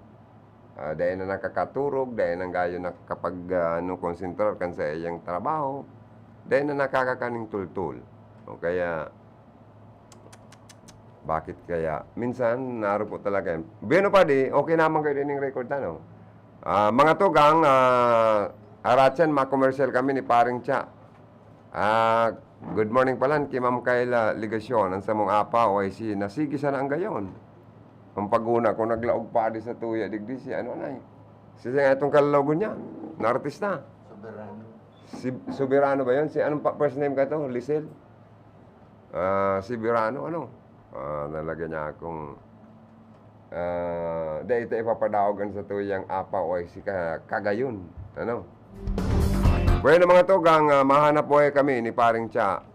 Ah, dai na nakakaturog, dai na gayo nakakapag, ah, ano, konsentrar kan saiyang trabaho. Dai na nakakakan nin tultol. O kaya, bakit kaya? Minsan, naaro po talaga yan. Bueno, padi, okay naman kayo din yung record, ano? Ah, mga tugang, ah, aratyan, ma-commercial kami ni Paring Cha. Ah, good morning palan ki Ma'am Kayla Legacion, an samong apa, O I C, nasigi sana an gayon. An paguna ko naglaog padi sa tuya digdi si ano na eh. Si, si itong kalalawagon niya, na artista. Soberano. Si Soberano ba yun? Si anong pa, first name ka to? Lisel? Ah, si Soberano, ano? Ah, talaga niya akong, ah, dai ito ipapadaog an satuyang apa o ay si ka-, kagayon. Ano? Bueno, mga tugang, ah, mahanap buhay kami ni Paring Cha.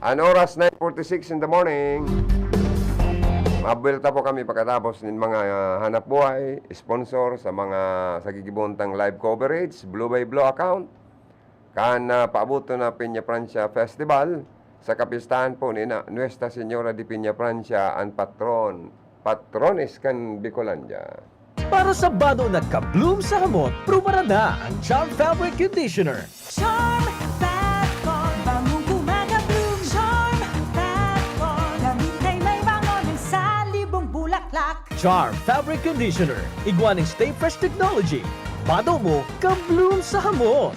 An oras, nine forty-six in the morning. Mabuelta po kami pagkatapos nin mga, ah, hanap buhay, sponsor sa mga, sa gigibohon tang live coverage, Blue by Blue account. Kan, ah, paaboton na Peña Francia Festival, sa kapistahan po ni na Nuestra Señora de Peña Francia, an patron, patrones kan Bicolandia. Para sa bado na ka-bloom sa hamot, prubaran na ang Charm Fabric Conditioner. Charm Fat Con, bangong gumagabloom. Charm Fat Con, damit ay may bango ng salibong bulaklak. Charm Fabric Conditioner, igwa ning Stay Fresh Technology. Bado mo, ka-bloom sa hamot.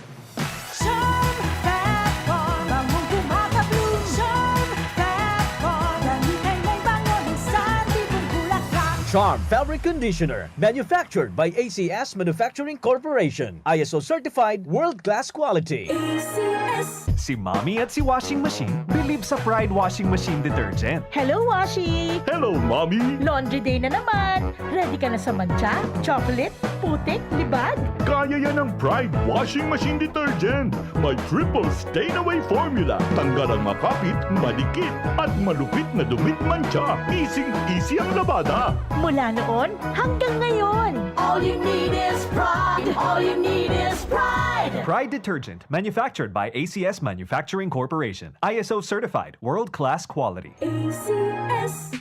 Charm Fat Con, bangong gumagabloom. Charm Fat Con, damit ay may bango ng salibong bulaklak. Charm Fabric Conditioner, manufactured by A C S Manufacturing Corporation. I S O certified, world-class quality. A C S. Si Mommy at si Washing Machine believe sa Pride Washing Machine Detergent. Hello, Washi! Hello, Mommy! Laundry day na naman! Ready ka na sa mantsa, chocolate, putik, libag? Kaya yan ng Pride Washing Machine Detergent. May triple stain away formula. Tanggal ang makapit, madikit, at malupit na dumit mantsa. Easy-easy ang labada. Mula noon hanggang ngayon. All you need is Pride. All you need is Pride. Pride Detergent, manufactured by A C S Manufacturing Corporation. I S O certified, world-class quality. A C S.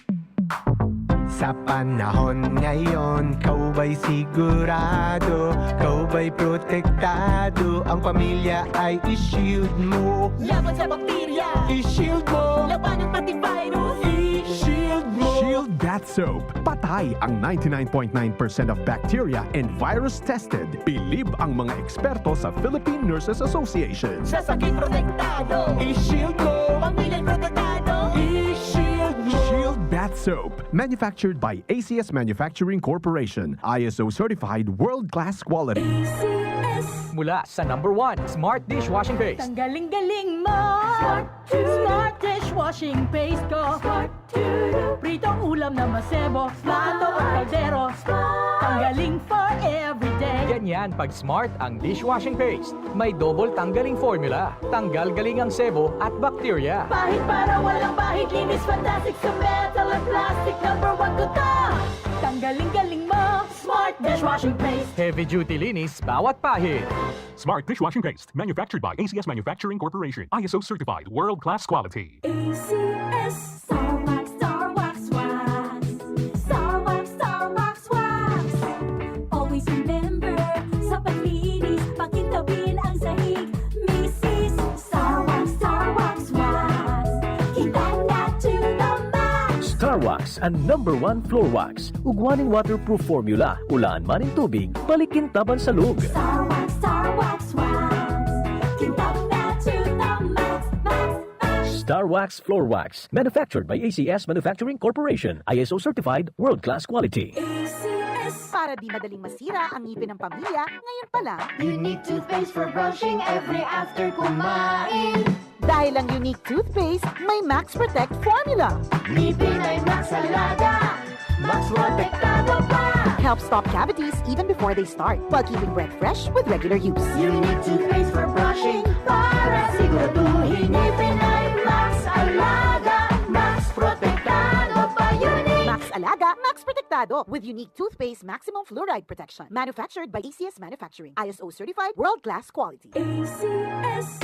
Sa panahon ngayon, kaw ba'y sigurado? Kaw ba'y protektado? Ang pamilya ay i-shield mo. Laban sa bakterya. I-shield mo. Labanan pati virus. I-shield mo. Shield Bath Soap. Patay ang ninety-nine point nine percent of bacteria and virus tested. Bilib ang mga eksperto sa Philippine Nurses Association. Sa sakit protektado. I-shield mo. Pamilya protektado. I-shield mo. Shield Bath Soap. Manufactured by A C S Manufacturing Corporation. I S O certified, world-class quality. A C S. Mula sa number one, Smart Dishwashing Paste. Tanggaling-galing mo. Smart. Smart Dishwashing Paste ko. Smart. Pritong ulam na masebo, plato o kaldero. Tanggaling for everyday. Ganyan pag Smart ang dishwashing paste. May double tanggaling formula. Tanggal galing ang sebo at bakterya. Pahid para walang bahid, linis fantastic sa metal at plastic. Number one ko to. Tanggaling-galing mo, Smart Dishwashing Paste. Heavy duty linis bawat pahid. Smart Dishwashing Paste, manufactured by A C S Manufacturing Corporation. I S O certified, world-class quality. A C S. Star Wax, Star Wax, Wax. Star Wax, Star Wax, Wax. Always remember, sa paglinis, pakintabin ang sahig. Misis, Star Wax, Star Wax, Wax. Kita na to the max. Star Wax, ang number one floor wax. Ugwa ning waterproof formula, ulaan man nin tubig, balik kintab an salog. Star Wax, Star Wax, Wax. Kintab na to the max, max, max. Star Wax Floor Wax, manufactured by A C S Manufacturing Corporation, I S O certified, world-class quality. A C S. Para di madaling masira ang ngipin ng pamilya, ngayon pa lang. Unique toothpaste for brushing every after kumain. Dahil ang Unique Toothpaste may Max Protect Formula. Ngipin ay Max Alaga, Max Protektado pa. Helps stop cavities even before they start, while keeping breath fresh with regular use. Unique toothpaste for brushing para siguraduhin ngipin ay Max Alaga, Max Protektado pa Unique. Max Alaga, Max Protektado, with Unique Toothpaste Maximum Fluoride Protection. Manufactured by A C S Manufacturing. I S O certified, world-class quality. A C S.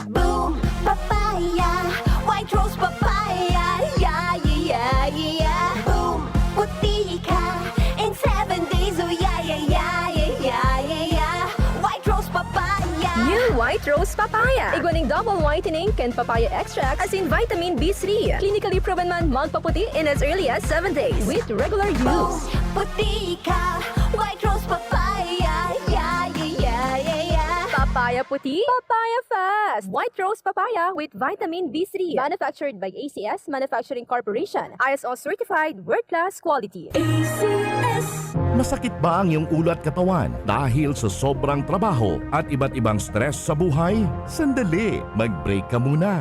Boom! Papaya! White Rose Papaya! Yeah, yeah, yeah, yeah! Boom! Puti ka in seven days! Oh, yeah, yeah, yeah, yeah, yeah, yeah, yeah! White Rose Papaya! New White Rose Papaya. Igwa ning double whitening kan papaya extract asin vitamin B three. Clinically proven man magpaputi in as early as seven days with regular use. Puti ka! White Rose Papaya! Yeah, yeah, yeah, yeah, yeah! Papaya puti, papaya fast. White Rose Papaya with vitamin B three. Manufactured by A C S Manufacturing Corporation. I S O certified, world-class quality. A C S. Masakit ba ang iyong ulo at katawan dahil sa sobrang trabaho at iba't ibang stress sa buhay? Sandali, mag-break ka muna.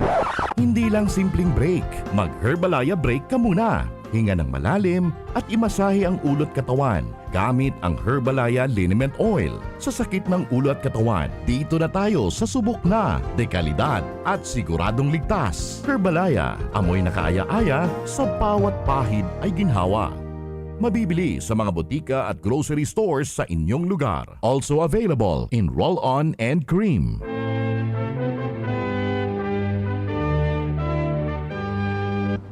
Hindi lang simpleng break, mag-Herbalaya break ka muna. Hinga ng malalim at imasahe ang ulo at katawan gamit ang Herbalaya Liniment Oil. Sa sakit ng ulo at katawan, dito na tayo sa subok na, dekalidad at siguradong ligtas. Herbalaya, amoy nakaaya-aya, sa bawat pahid ay ginhawa. Mabibili sa mga botika at grocery stores sa inyong lugar. Also available in roll-on and cream.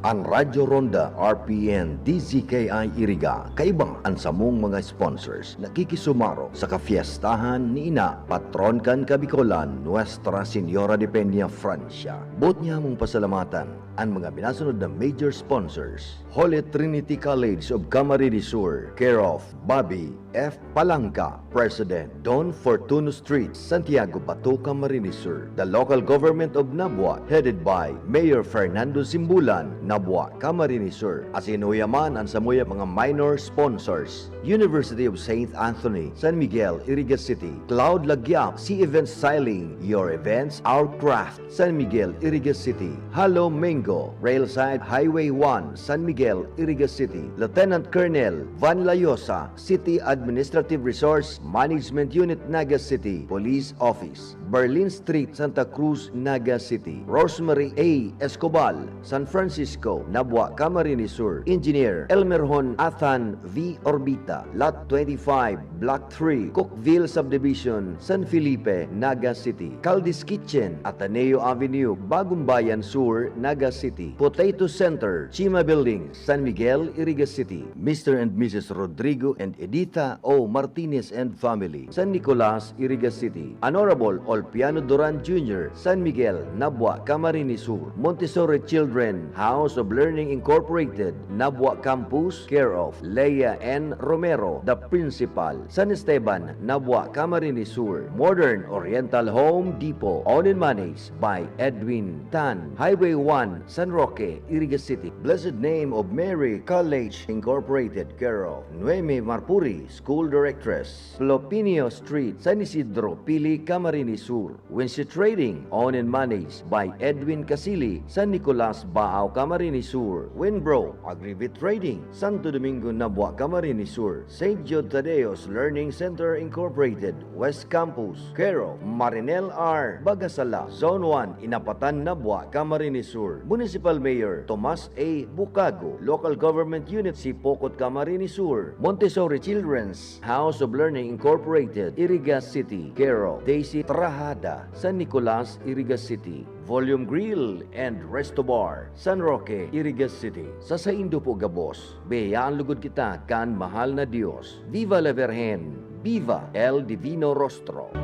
An Radyo Ronda, R P N, D Z K I Iriga, kaiba an samong mga sponsors, nakikisumaro sa kafiestahan ni Ina, patron kan Kabikolan, Nuestra Señora de Peña, Francia. Boot niya mong pasalamatan an mga minasunod na major sponsors: Holy Trinity College of Camarines Sur, care of Bobby F. Palangka, President, Don Fortuno Street, Santiago, Bato, Camarines Sur. The local government of Nabua, headed by Mayor Fernando Simbulan, Nabua, Camarines Sur. Asin uya man an samuyang mga minor sponsors: University of Saint Anthony, San Miguel, Iriga City; Cloud Lagyap, Sea Event Styling, your events, our craft, San Miguel, Iriga City; Halo Mango, Railside Highway one, San Miguel, Iriga City; Lieutenant Colonel Van Layosa, City Administrative Resource Management Unit, Naga City Police Office, Berlin Street, Santa Cruz, Naga City; Rosemary A. Escobal, San Francisco, Nabua, Camarines Sur; Engineer Elmerhon Athan V. Orbita, Lot twenty-five, Block three, Cookville Subdivision, San Felipe, Naga City; Caldi's Kitchen, Ateneo Avenue, Bagumbayan Sur, Naga City; Potato Center, Chima Building, San Miguel, Iriga City. Mister and Missus Rodrigo and Edita O. Martinez and family, San Nicolas, Iriga City. Honorable Olpiano Duran Junior, San Miguel, Nabua, Camarines Sur. Montessori Children House of Learning Incorporated, Nabua Campus, care of Lea N. Romero, the principal, San Esteban, Nabua, Camarines Sur. Modern Oriental Home Depot, owned and managed by Edwin Tan, Highway one, San Roque, Iriga City. Blessed Name of Mary College Incorporated, care of Noemi Marpuri, School Directress, Plopinio Street, San Isidro, Pili, Camarines Sur. Winsi Trading, owned and managed by Edwin Casili, San Nicolas, Baao, Camarines Sur. Winbro Agrivet Trading, Santo Domingo, Nabua, Camarines Sur. Saint Jude Tadeo's Learning Center Incorporated, West Campus, care of Marinel R. Bagasala, Zone one, Inapatan, Nabua, Camarines Sur. Municipal Mayor Tomas A. Bucago, Local Government Unit Sipocot, Camarines Sur. Montessori Children's House of Learning Incorporated, Iriga City, care of Daisy Trahada, San Nicolas, Iriga City. Volume Grill and Resto Bar, San Roque, Iriga City. Sa saindo po gabos, biyayaan lugod kita kan mahal na Dios. Viva la Virgen! Viva el Divino Rostro!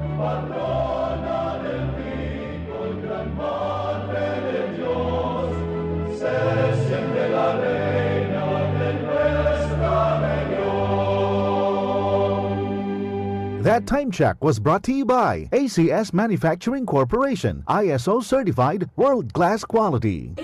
That time check was brought to you by A C S Manufacturing Corporation, I S O certified, world class quality.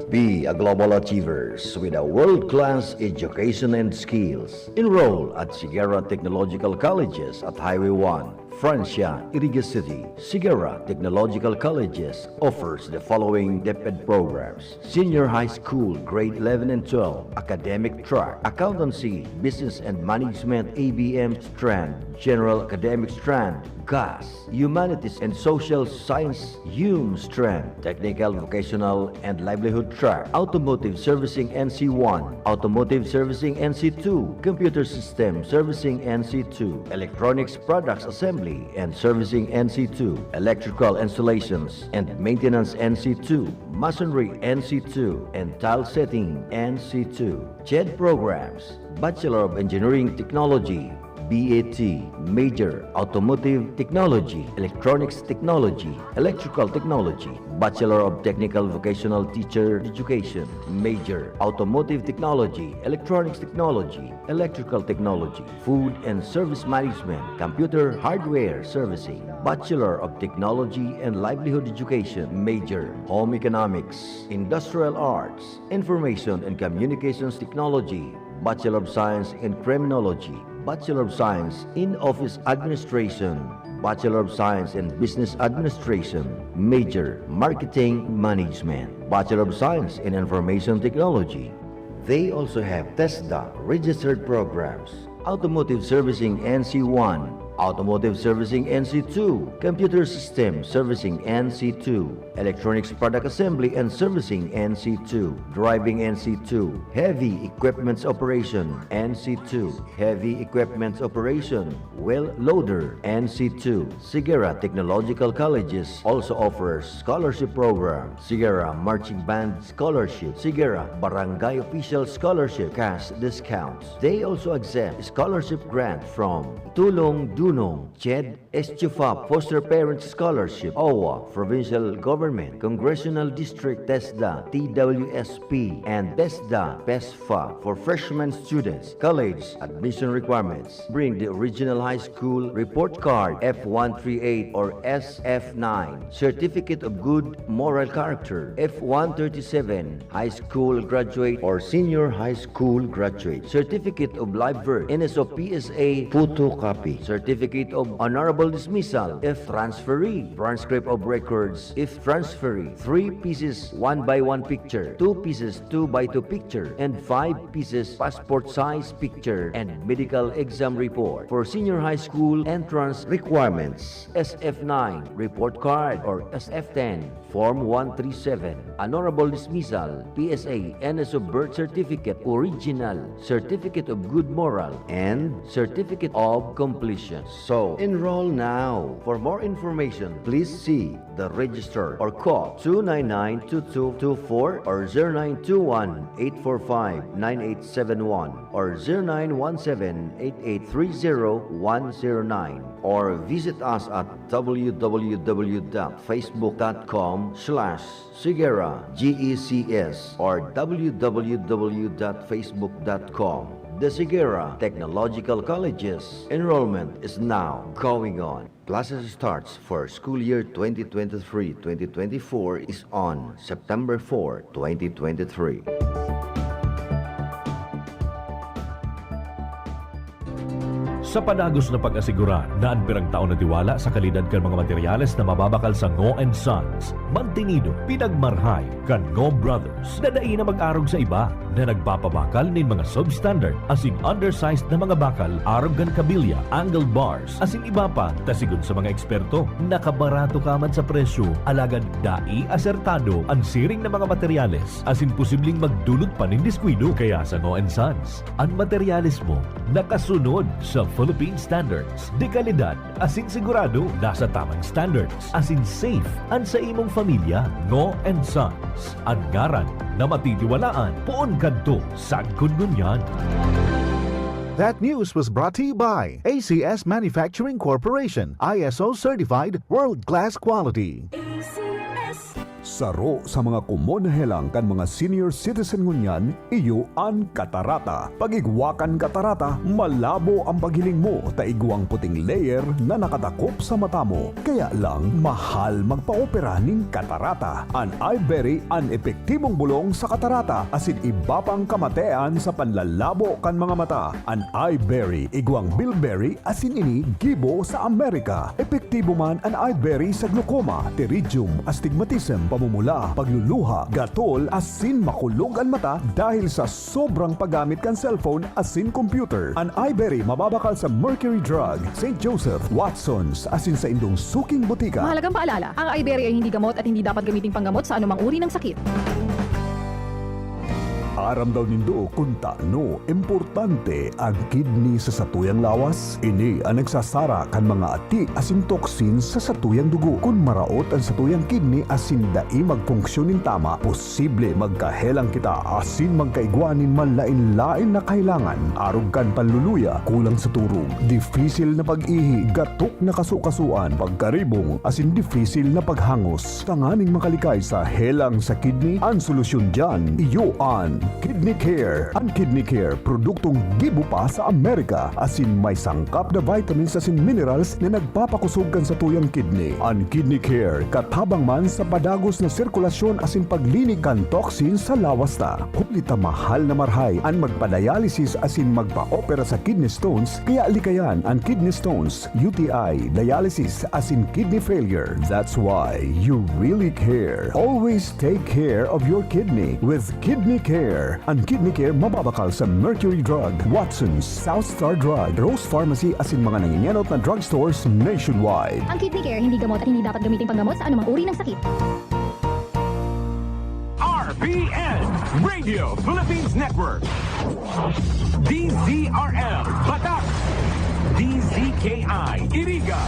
Be a global achievers with a world-class education and skills. Enroll at Siguera Technological Colleges at Highway one. Francia, Iriga City, Sigara Technological Colleges offers the following DepEd programs: Senior High School Grade eleven and twelve Academic Track, Accountancy, Business and Management A B M Strand, General Academic Strand, GAS, Humanities and Social Science Hume Strand, Technical, Vocational and Livelihood Track, Automotive Servicing N C one, Automotive Servicing N C two, Computer System Servicing N C two, Electronics Products Assembly and Servicing N C two, Electrical Installations and Maintenance N C two, Masonry N C two, and Tile Setting N C two. CHED programs: Bachelor of Engineering Technology, B A T, major, Automotive Technology, Electronics Technology, Electrical Technology, Bachelor of Technical Vocational Teacher Education, major, Automotive Technology, Electronics Technology, Electrical Technology, Food and Service Management, Computer Hardware Servicing, Bachelor of Technology and Livelihood Education, major, Home Economics, Industrial Arts, Information and Communications Technology, Bachelor of Science in Criminology, Bachelor of Science in Office Administration, Bachelor of Science in Business Administration, major, Marketing Management, Bachelor of Science in Information Technology. They also have TESDA registered programs: Automotive Servicing N C one, Automotive Servicing N C two, Computer System Servicing N C two, Electronics Product Assembly and Servicing N C two, Driving N C two, Heavy Equipments Operation N C two, Heavy Equipments Operation, Wheel Loader N C two. Sigara Technological Colleges also offers scholarship program: Sigara Marching Band Scholarship, Sigara Barangay Official Scholarship, cash discounts. They also accept scholarship grant from Tulong Dunong, CHED, Estufa Foster Parent Scholarship, OWWA, Provincial Government, Congressional District, TESDA, T W S P, and TESDA, PESFA. For freshman students, college admission requirements: bring the original high school report card, F one three eight or S F nine, Certificate of Good Moral Character, F one thirty-seven, high school graduate or senior high school graduate, Certificate of Live Birth, N S O P S A photocopy, Certificate of Honorable Dismissal if transferee, transcript of records if transferee, three pieces one by one picture, two pieces two by two picture, and five pieces passport size picture, and medical exam report. For senior high school entrance requirements, S F nine report card or S F ten, Form one three seven, Honorable Dismissal, P S A, N S O Birth Certificate, Original, Certificate of Good Moral, and Certificate of Completion. So, enroll now. For more information, please see the register or call two nine nine two two two four or zero nine two one eight four five nine eight seven one or zero nine one seven eight eight three zero one zero nine, or visit us at w w w dot facebook dot com slash Sigera G E C S or w w w dot facebook dot com. The Sigera Technological Colleges. Enrollment is now going on. Classes starts for school year twenty twenty-three twenty twenty-four is on September four, twenty twenty-three. Sa padagos na pag-asigurar na an pirang taon na tiwala sa kalidad kan mga materyales na mababakal sa Ngo and Sons, mantinido, pinagmarhay kan Ngo Brothers na dai na mag-arog sa iba na nagpapabakal nin mga substandard asin undersized na mga bakal arog kan kabilya, angle bars, asin iba pa, ta sigon sa mga eksperto, nakabarato ka man sa presyo, alagad dai asertado an siring na mga materyales asin posibleng magdulot pa nin diskuido. Kaya sa Ngo and Sons, an materyales mo nakasunod sa Philippine Standards de Calidad asin sigurado nasa tamang standards asin safe an sa imong pamilya. Ngo and Sons, an ngaran na matitiwalaan poon kadto sagkod ngunyan. That news was brought to you by A C S Manufacturing Corporation, I S O certified, world-class quality. A C S. Saro sa mga komon na helang kan mga senior citizen ngunyan, iyo an katarata. Pag-igwa kan katarata, malabo an paghiling mo ta igwang puting layer na nakatakop sa mata mo. Kaya lang, mahal magpaopera nin katarata. An Iberry an epektibong bolong sa katarata asin iba pang kamatean sa panlalabo kan mga mata. An Iberry, igwang bilberry asin ini gibo sa Amerika. Epektibo man an Iberry sa glaucoma, pterygium, astigmatism, pamumula, pagluluha, gatol, asin makulog an mata dahil sa sobrang paggamit kan cellphone asin computer. An Iberry mababakal sa Mercury Drug, Saint Joseph, Watson's, asin sa indong suking botika. Mahalagang paalala, ang Iberry ay hindi gamot at hindi dapat gamiting panggamot sa anumang uri ng sakit. Aram daw nindo kun tano importante an kidney sa satuyang lawas? Ini an nagsasara kan mga ati asin toxins sa satuyang dugo. Kun maraot an satuyang kidney asin dai magfunksyon nin tama, posible magkahelang kita asin magkaigwa nin manlaen-laen na kahelangan, arog kan panluluya, kulang sa turog, difisil na pag-ihi, gatok na kasukasuan, pagkaribong, asin difisil na paghangos. Tanganing makalikay sa helang sa kidney, an solusyon diyan, iyo an Kidney Care. An Kidney Care, produktong gibo pa sa Amerika, asin may sangkap na vitamins asin minerals na nagpapakosog kan satuyang kidney. An Kidney Care, katabang man sa padagos na sirkulasyon asin paglinig kan toxin sa lawas ta. Huli ta mahal na marahay an magpa-dialysis asin magpa-opera sa kidney stones, kaya likayan an kidney stones, U T I, dialysis, asin kidney failure. That's why you really care. Always take care of your kidney with Kidney Care. An Kidney Care mababakal sa Mercury Drug, Watson's, South Star Drug, Rose Pharmacy asin mga nangingenot na drugstores nationwide. Ang Kidney Care hindi gamot at hindi dapat gamitin panggamot sa anumang uri ng sakit. R P N, Radio Philippines Network. D Z R L, Batak. D Z K I, Iriga.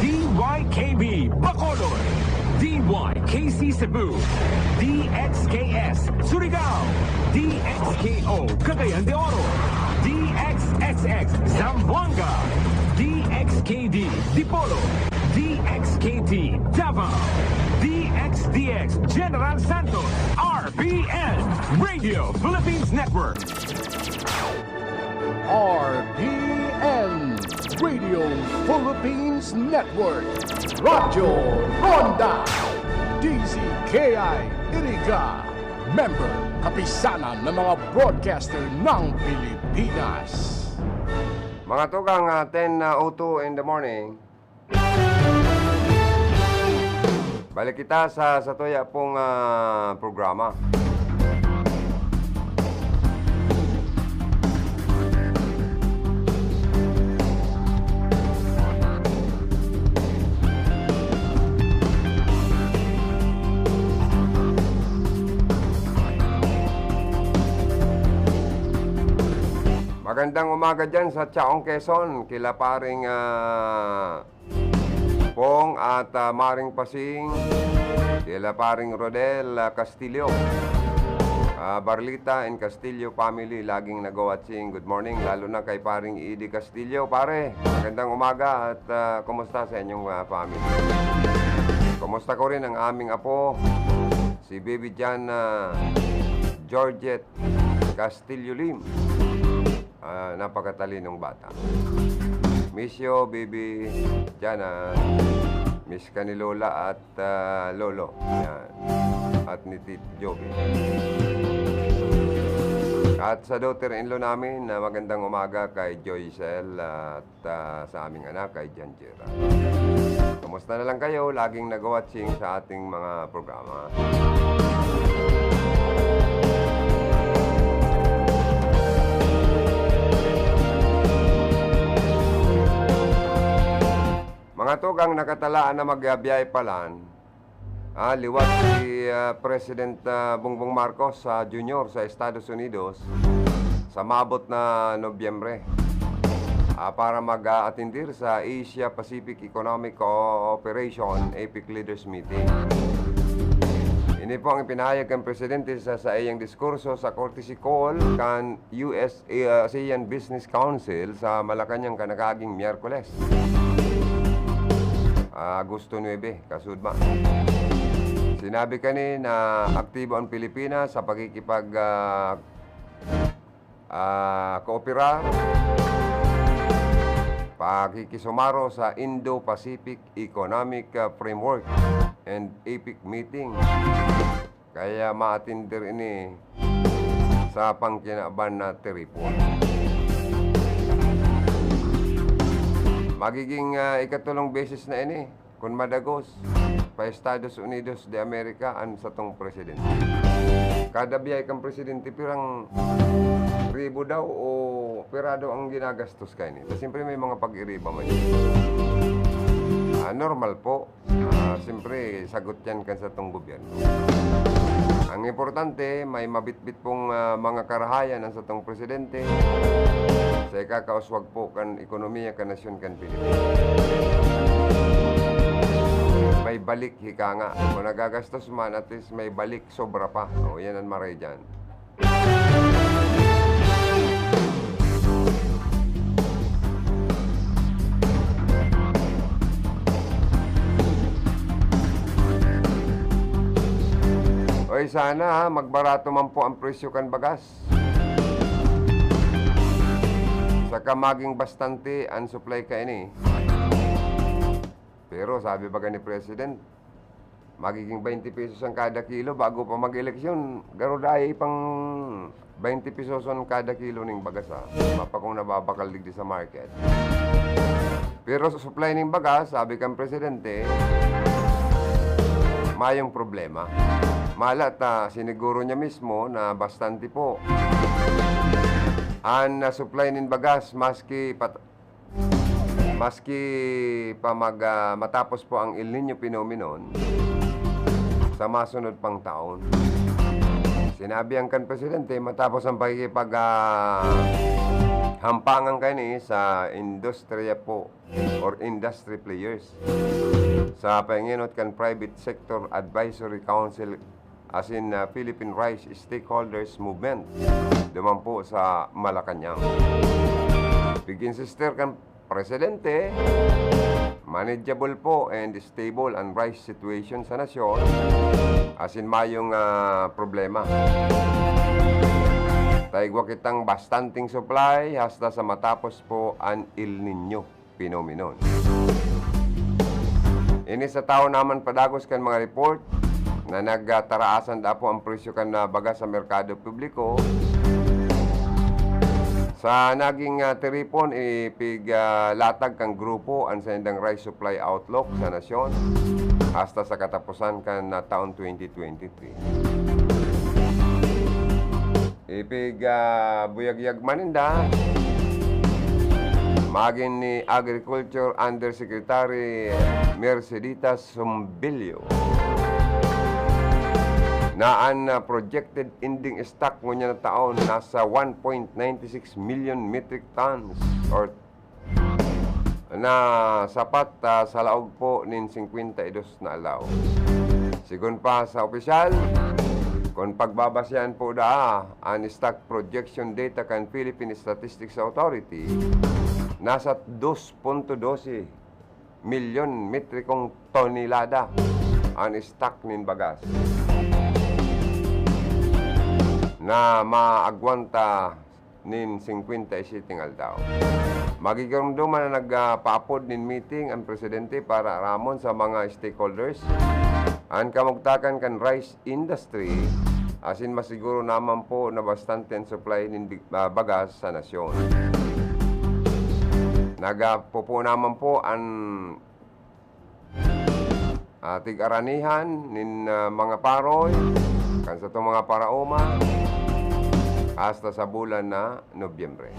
D Y K B, Bacolod. D Y K C Cebu. D X K S, Surigao. D X K O, Cagayan de Oro. D X X X, Zamboanga. D X K D, Dipolog. D X K T, Davao. D X D X, General Santos. R P N, Radio Philippines Network. R P N, Radio Philippines Network. Radyo Ronda. D Z K I, Iriga. Member, Kapisanan ng mga Broadcaster ng Pilipinas. Mga tugang, ah, ten oh two in the morning. Balik kita sa satuya pong, ah, programa. Magandang umaga dyan sa Chaong Quezon, kila paring, ah, Pong at, ah, Maring Pasing, kila paring Rodel, ah, Castillo. Ah, Barlita and Castillo family, laging nagwa-watching. Good morning, lalo na kay paring Idi Castillo. Pare, magandang umaga at, ah, kumusta sa inyong, ah, family? Kumusta ko rin ang aming apo, si Baby Jan, ah, Georgette Castillo Lim. Ah, napakatalinong bata. Miss you, baby Jana. Miss ka ni Lola at, ah, Lolo. Yan. At ni Tito Joby. At sa daughter-in-law namin, na magandang umaga kay Joycel at, ah, sa aming anak, kay Jan Gerard. Kumusta na lang kayo? Laging nag-watching sa ating mga programa. Mga tugang, nakatalaan na magbiyahe palan, ah, liwat si, ah, President, ah, Bongbong Marcos, ah, Junior sa Estados Unidos sa maabot na Nobyembre, ah, para mag-aatindir sa Asia Pacific Economic Cooperation, APEC Leaders Meeting. Ini po ang ipinahayag kan Presidente sa saiyang diskurso sa courtesy call kan U S ASEAN Business Council sa Malacañang kanakaging Miyerkules, Agosto nuebe, kasudma. Sinabi kani na aktibo ang Pilipinas sa pakikipag, ah, ah, koopera, pakikisumaro sa Indo-Pacific Economic, ah, Framework and APEC meeting. Kaya maatender ini sa pangkinaban na tiripon. Magiging, ah, ikatulong beses na ini, kun madagos, pa Estados Unidos de America an satong presidente. Kada biyahe kan presidente, pirang ribo daw o pira daw ang ginagastos kaini. Ta siyempre may mga pag-iriba man yan. Ah, normal po. Ah, siyempre, sagot yan kan satong gobyerno. Ang importante, may mabitbit pong, ah, mga karahayan ang satong presidente sa ikakauswag po kan ekonomiya kan nasyon kan Pilipinas. May balik, hika nga. Kung nagagastos man, at least may balik, sobra pa. O, yan ang maray dyan. Oy, sana, ha, magbarato man po ang presyo kan bagas. Saka maging bastante ang supply kaini. Pero sabi baga ni President, magiging twenty pesos ang kada kilo bago pa mag-eleksyon. Garo dai pang twenty pesos ang kada kilo ning bagas, ha. Mapa kung nababakal digdi sa market. Pero sa supply ning bagas, sabi kan presidente, mayong problema. Malat, ah, siniguro niya mismo na bastante po an, ah, supply nin bagas maski pat-, maski pa mag, ah, matapos po ang El Niño phenomenon sa masunod pang taon. Sinabi ang kan presidente, matapos ang pakikipag, ah, hampangan kaini sa industriya po or industry players sa pangenot kan Private Sector Advisory Council asin, ah, Philippine Rice Stakeholders Movement, duman po sa Malacañang. Pig-insister kan presidente, manageable po and stable ang rice situation sa nasyon, asin mayong, ah, problema. Ta igwa kitang bastanteng supply hasta sa matapos po an El Niño phenomenon. Ini sa tawo naman padagos kan mga report na nagtaraasan dapo ang presyo kan, ah, bagas sa merkado publiko. Sa naging, ah, tiripon, ipig, ah, latag kan grupo an saindang rice supply outlook sa nasyon hasta sa kataposan kan, ah, taon twenty twenty-three. Ipig, ah, buyagyag man ninda, magin ni Agriculture Undersecretary Mercedita Sombilio na an, ah, projected ending stock ngunyan na taon nasa one point nine six million metric tons or na sapat, ah, sa laog po nin singkwenta y dos na aldaw. Sigon pa sa opisyal, kun pagbabasehan po daa an stock projection data kan Philippine Statistics Authority, nasa dos punto dose milyon metrikong tonelada an stock nin bagas na maagwanta nin singkwenta y siyete nga aldaw. Magigiromdoman na nagpaapod nin meeting an presidente para aramon sa mga stakeholders an kamugtakan kan rice industry, asin masiguro naman po na bastante an supply nin big-, ah, bagas sa nasyon. Nagapupo naman po an ah, tig-aranihan nin, ah, mga paroy, kan satong mga paraoma, hasta sa bulan na Nobyembre.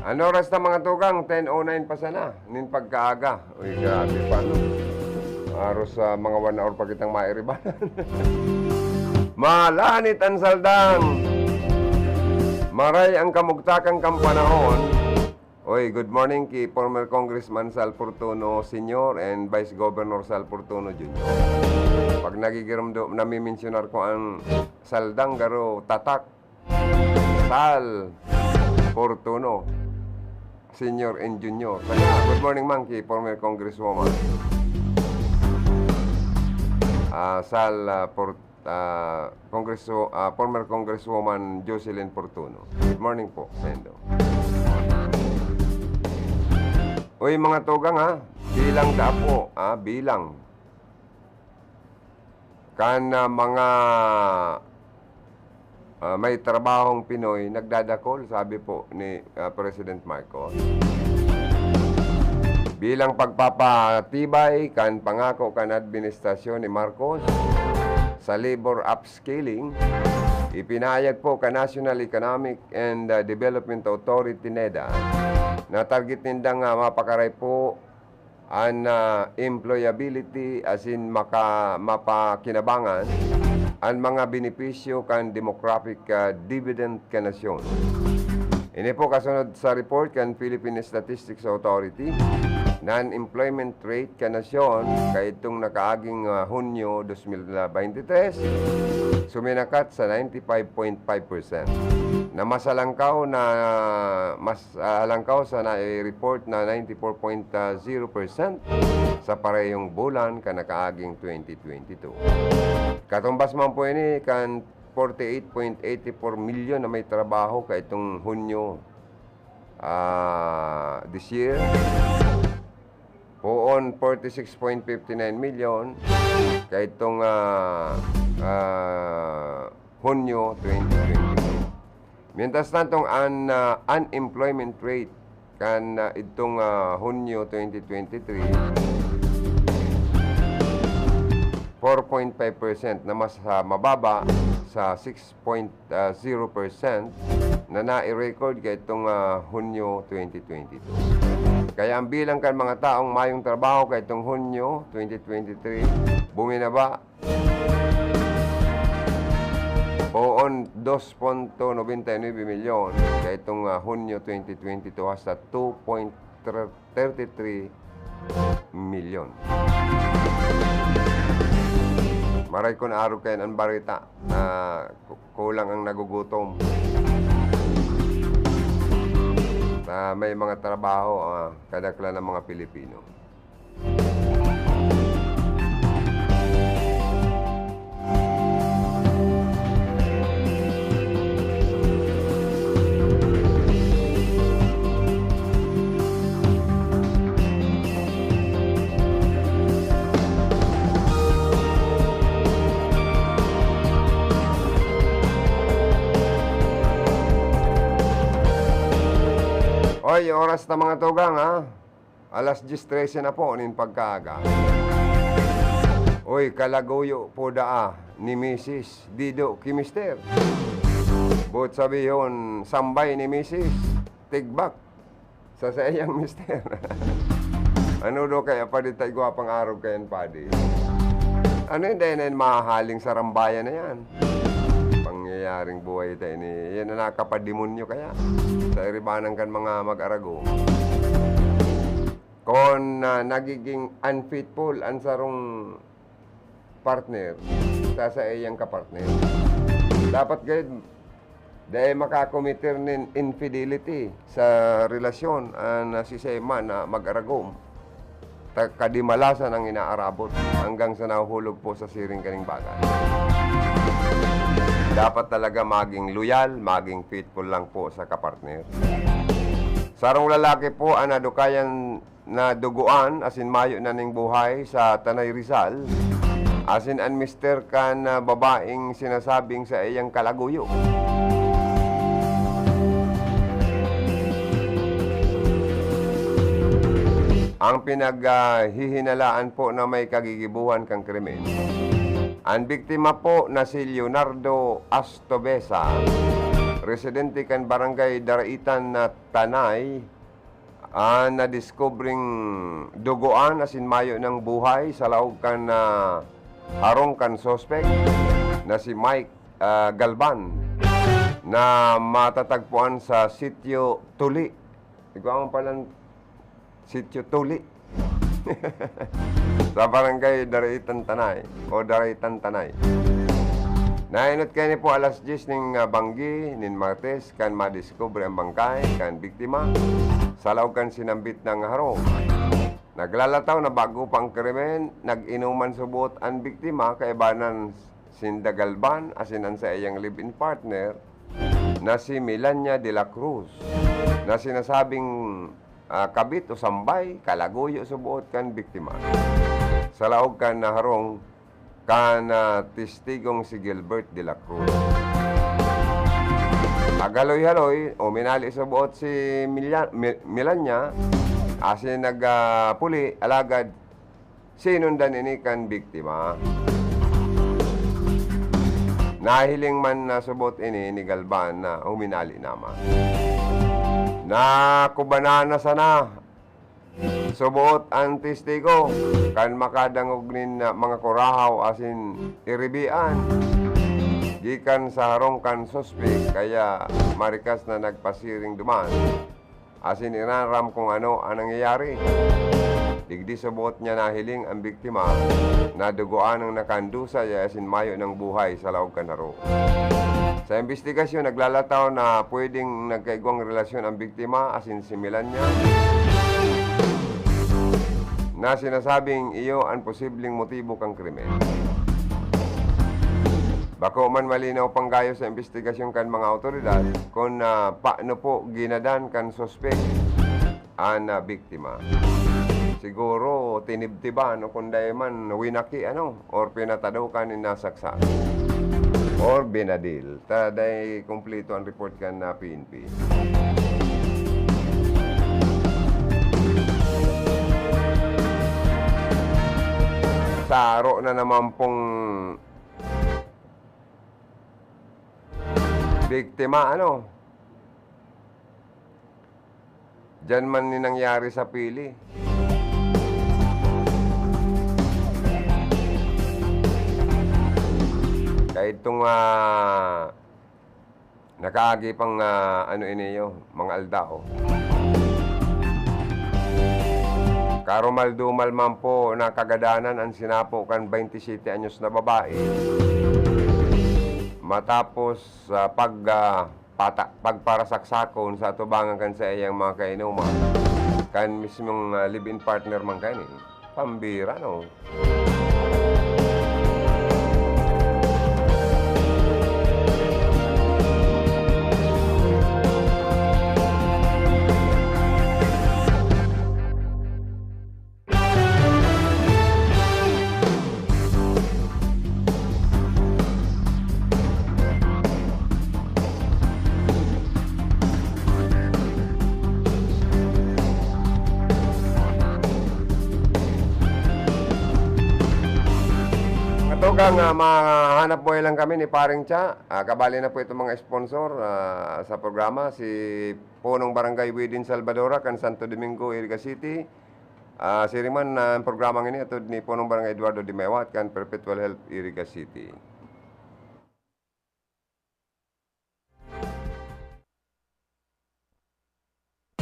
Ano oras na, mga tugang? Ten oh nine pa sana, nin pagkaaga. Uy, grabe pa, no? Haros, ah, mga one hour pa kitang mairibanan. Malanit an saldang! Maray ang kamugtakan kan panahon. Oy, good morning ki former Congressman Sal Fortuno Senior and Vice Governor Sal Fortuno Junior. Pag nagigiromdo, namimensionar ko ang saldang, garo tatak. Sal Fortuno Senior and Junior. Kaya, good morning man ki former Congresswoman, ah, Sal, ah, Por-, ah, Congresswo-, ah, former Congresswoman Jocelyn Fortuno. Good morning po, Sendo. Uy, mga tugang, ha? Bilang ta po, ah, bilang. Kan, ah, mga, ah, may trabahong Pinoy nagdadakol, sabi po ni, ah, President Marcos. Bilang pagpapatibay kan pangako kan administrasyon ni Marcos sa labor upskilling, ipinahayag po kan National Economic and, ah, Development Authority, neda, na target nindang, ah, mapakaray po an, ah, employability asin maka-, mapakinabangan an mga benepisyo kan demographic, ah, dividend kan nasyon. Ini po kasunod sa report kan Philippine Statistics Authority na an employment rate kan nasyon kaidtong nakaaging, ah, Hunyo dos mil baynte tres, suminakat sa ninety-five point five percent, na mas halangkaw na, mas, ah, halangkaw sa nai-report na ninety-four point zero percent sa parehong bulan kan nakaaging twenty twenty-two. Katumbas man po ini kan forty-eight point eighty-four milyon na may trabaho kaidtong Hunyo, ah, this year. Poon, forty-six point fifty-nine milyon kaidtong, ah, ah, Hunyo twenty twenty-two. Mientras tanto, an, ah, unemployment rate kan, ah, idtong, ah, Hunyo twenty twenty-three, four point five percent, na mas, ah, mababa sa six point zero percent na nai-record kaidtong, ah, Hunyo twenty twenty-two. Kaya ang bilang kan mga taong mayong trabaho kaidtong Hunyo twenty twenty-three, buminaba poon dos punto nobenta y nuebe milyon kaidtong, ah, Hunyo twenty twenty-two, hasta two point thirty-three milyon. Maray kun arog kayan an bareta na ku-, kulang ang nagugutom. Na may mga trabaho, ah, kadaklan ng mga Pilipino. Oy, oras na, mga tugang, ha? Alas dyes trese na po nin pagkaaga. Oy, kalaguyo po daa ni misis, dido ki mister. Boot sabihon, sambay ni misis, tigbak sa saiyang mister. Ano daw kaya, padi, ta igwa pang arog kayan, padi? Ano yan, dahil na yan mahahaling sa rambayan na yan? Pangyayaring buhay ta ini. Yan na nakakapademonyo kaya sa iribanan kan mga mag-arago. Kun, ah, nagiging unfaithful an sarong partner sa saiyang kapartner, dapat gayud dai makakometer nin infidelity sa relasyon an, ah, siisay man na mag-aragom. Ta-, kadimalasan ang inaarabot hanggang sa nahuhulog po sa siring kaning bagay. Dapat talaga maging loyal, maging faithful lang po sa kapartner. Sarong lalaki po an nadukayan na dugoan asin mayo na ning buhay sa Tanay, Rizal, asin an mister kan, ah, babaeng sinasabing saiyang kalaguyo. Ang pinaghihinalaan po na may kagigibohan kan krimen, an biktima po na si Leonardo Astobesa, residente kan Barangay Daraitan na Tanay, an nadiskubreng dugoan asin mayo nang buhay sa laog kan, ah, harong kan suspek na si Mike, ah, Galban, na matatagpuan sa Sitio Tuli. Igwa man palan Sitio Tuli. Sa Barangay Daraitan Tanay o Daraitan Tanay. Naenot kaini po alas dyes ning, ah, banggi nin Martes kan madiskubre an bangkay kan biktima sa laog kan sinambit na harong. Naglalataw na bago pa ang krimen, nag-inuman subot an biktima kaibanan sinda Galban asin an saiyang live-in partner na si Melania de la Cruz, na sinasabing, ah, kabit o sambay, kalaguyo subot kan biktima. Sa laog kan naharong kan, ah, testigong si Gilbert de la Cruz. Naghaloy-haloy o minali subot si Milya-, Mi-, Melania, asin nag, ah, puli, alagad sinundan ini kan biktima. Nahiling man na subot ini ni Galban na huminali naman. Nakubanan na sana subot an testigo kan makadangog nin, ah, mga kurahaw asin iribian gikan sa harong kan suspek, kaya marikas na nagpasiring duman asin inaram kung ano an nangyayari. Digdi subot niya nahiling an biktima na dugoan ang nakahandusay asin mayo nang buhay sa laog kan harong. Sa imbestigasyon, naglalataw na pwedeng nagkaigwang relasyon an biktima asin si Melania, na sinasabing iyo an posibleng motibo kan krimen. Bako man malinaw panggayo sa imbestigasyon kan mga awtoridad kun, ah, paano po ginadan kan suspek an, ah, biktima. Siguro tinibtiban o kun dai man winaki, ano, or pinatadokan nin nasaksak or binadil. Ta dai kumpleto an report kan, ah, P N P. Saro na naman pong biktima, ano? Diyan man ni nangyari sa Pili. Kaidtong, ah, nakaagi pang, ah, ano ini, mga aldaw. Karumal-dumal man po na kagadanan an sinapo kan baynte siyete anyos na babae. Matapos, ah, pag, ah, pata-, pagparasaksakon sa atubangan kan saiyang mga kainuman, kan mismong, ah, live-in partner man kaini. Pambira, no? Katugang, ah, mahanap buhay lang kami ni Paring Cha. Ah, kabali na po itong mga sponsor, ah, sa programa, si Punong Barangay Widin Salvadora kan Santo Domingo, Iriga City. Ah, siring man, ah, ang programang ini atod ni Punong Barangay Eduardo Dimewat kan Perpetual Health, Iriga City.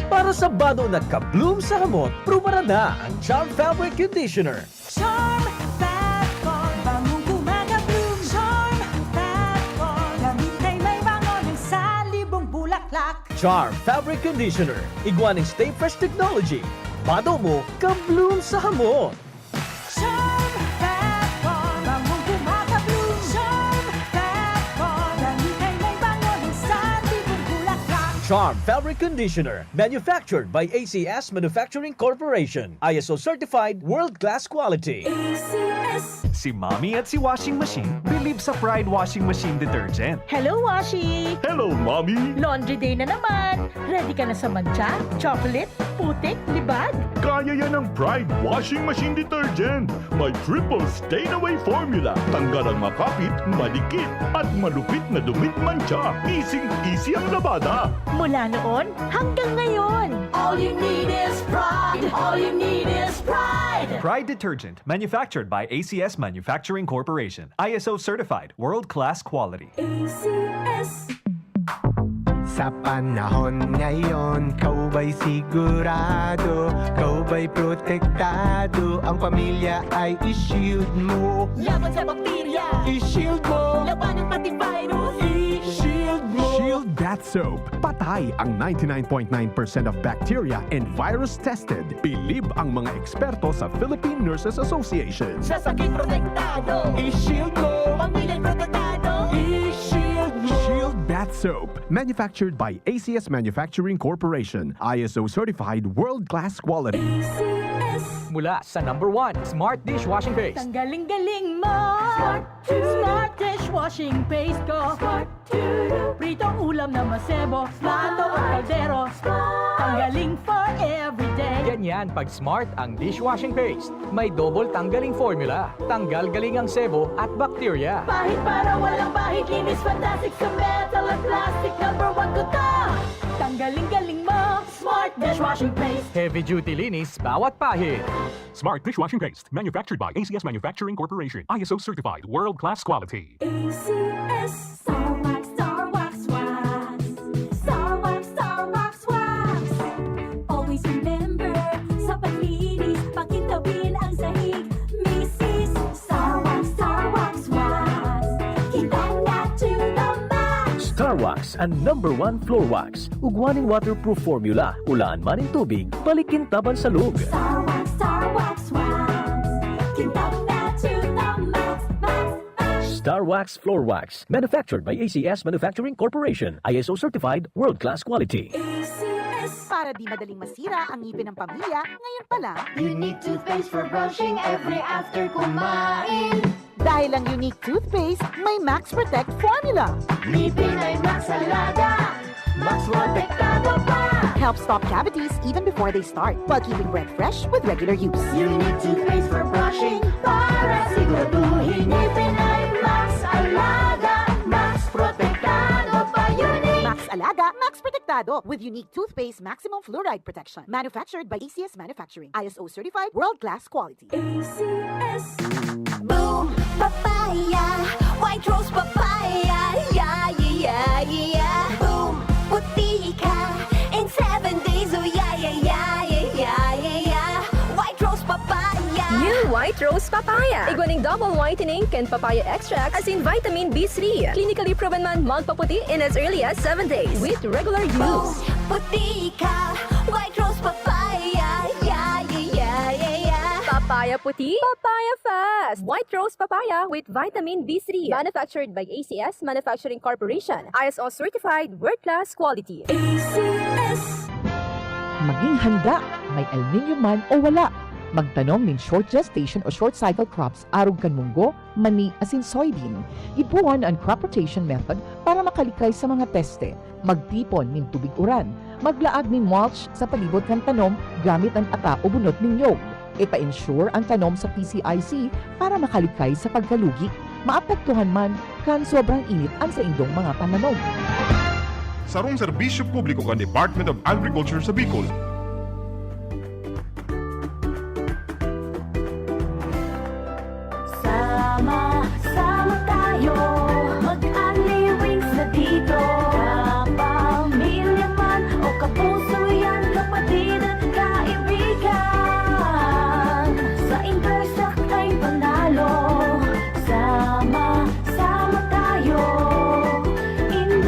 Para sa bado na ka-bloom sa hamot, prubaran na ang Charm Fabric Conditioner. Charm Fabcol, bangong gumagabloom. Charm Fabcol, gamit na may bango ng salibong bulaklak. Charm Fabric Conditioner, igwa ning Stay Fresh Technology. Bado mo, ka-bloom sa hamot. Charm Fabcol, bangong gumagabloom. Charm Fabcol, gamit na may bango ng salibong bulaklak. Charm Fabric Conditioner, manufactured by A C S Manufacturing Corporation. I S O certified, world-class quality. Si Mommy at si Washing Machine bilib sa Pride Washing Machine Detergent. Hello, Washi! Hello, Mommy! Laundry day na naman! Ready ka na sa mantsa, chocolate, putik, libag? Kaya yan ng Pride Washing Machine Detergent. May triple stain away formula. Tanggal ang makapit, madikit, at malupit na dumit mantsa. Easy-easy ang labada. Mula noon hanggang ngayon. All you need is pride. All you need is pride. Pride Detergent, manufactured by A C S Manufacturing Corporation. I S O certified, world-class quality. A C S. Sa panahon ngayon, kaw ba'y sigurado? Kaw ba'y protektado? Ang pamilya ay i-shield mo. Laban sa bakterya. I-shield mo. Labanan pati virus. I-shield mo. Shield Bath Soap. Patay ang ninety-nine point nine percent of bacteria and virus tested. Bilib ang mga eksperto sa Philippine Nurses Association. Sa sakit protektado. I-shield mo. Pamilya'y protektado. I-shield mo. Shield Bath Soap. Manufactured by A C S Manufacturing Corporation. I S O certified, world-class quality. A C S. Mula sa number one, Smart Dishwashing Paste. Tanggaling galing mo! Smart dishwashing paste ko. Pritong ulam na masebo. Plato o kaldero. Tanggaling for everyday. Ganyan pag Smart ang dishwashing paste. May double tanggaling formula. Tanggal galing ang sebo at bakterya. Pahid para walang bahid. Linis fantastic sa metal at plastic. Number one ko to. Tanggaling galing mo! Smart dishwashing paste. Heavy duty linis bawat pahid. Smart Dishwashing Paste, manufactured by A C S Manufacturing Corporation. I S O certified, world-class quality. A C S. Star Wax, Star Wax, Wax. Star Wax, Star Wax, Wax. Always remember, sa paglinis, pakintabin ang sahig. Misis, Star Wax, Star Wax, Wax. Kintang na to the max. Star Wax, ang number one floor wax. Ugwa nin waterproof formula, ulaan man nin tubig, balik kintaban sa log. Star Wax, Star Wax, Wax. Kintang na to the max, max, max. Star Wax Floor Wax, manufactured by A C S Manufacturing Corporation, I S O certified, world-class quality. A C S. Para di madaling masira ang ngipin ng pamilya, ngayon pa lang. Unique toothpaste for brushing every after kumain. Dahil ang Unique Toothpaste may Max Protect Formula. Ngipin ay Max Alaga, Max Protektado pa. Helps stop cavities even before they start, while keeping breath fresh with regular use. Unique toothpaste for brushing para siguraduhin ngipin ay Max Alaga, Max Protektado pa. Unique. Max Alaga, Max Protektado with Unique Toothpaste Maximum Fluoride Protection. Manufactured by A C S Manufacturing. I S O certified, world-class quality. A C S. Boom! Papaya! White Rose Papaya! Yeah, yeah, yeah, yeah! Boom! Puti ka in seven days! Oh, yeah, yeah, yeah, yeah, yeah, yeah! White Rose Papaya! New White Rose Papaya. Igwa ning double whitening kan papaya extract asin vitamin B three. Clinically proven man magpaputi in as early as seven days with regular use. Puti ka! White Rose Papaya! Yeah, yeah, yeah, yeah, yeah! Papaya puti, papaya fast. White Rose Papaya with vitamin B three. Manufactured by A C S Manufacturing Corporation. I S O certified, world-class quality. A C S. Maging handa, may El Niño man o wala. Magtanom nin short gestation o short cycle crops arog kan munggo, mani, asin soybean. Ipuon an crop rotation method para makalikay sa mga peste. Magtipon nin tubig uran. Maglaag nin mulch sa palibot kan tanom gamit an ata o bunot nin nyog. Ipa-insure an tanom sa P C I C para makalikay sa pagkalugi. Maapektuhan man kan sobrang init an saindong mga pananom. Sarong serbisyo publiko kan Department of Agriculture sa Bicol. Sama-sama tayo, mag-Anli Wings na dito. Kapamilya man o kapuso yan, kapatid at kaibigan. Sa Indoy's Duck tayo panalo. Sama-sama tayo, Indoy's.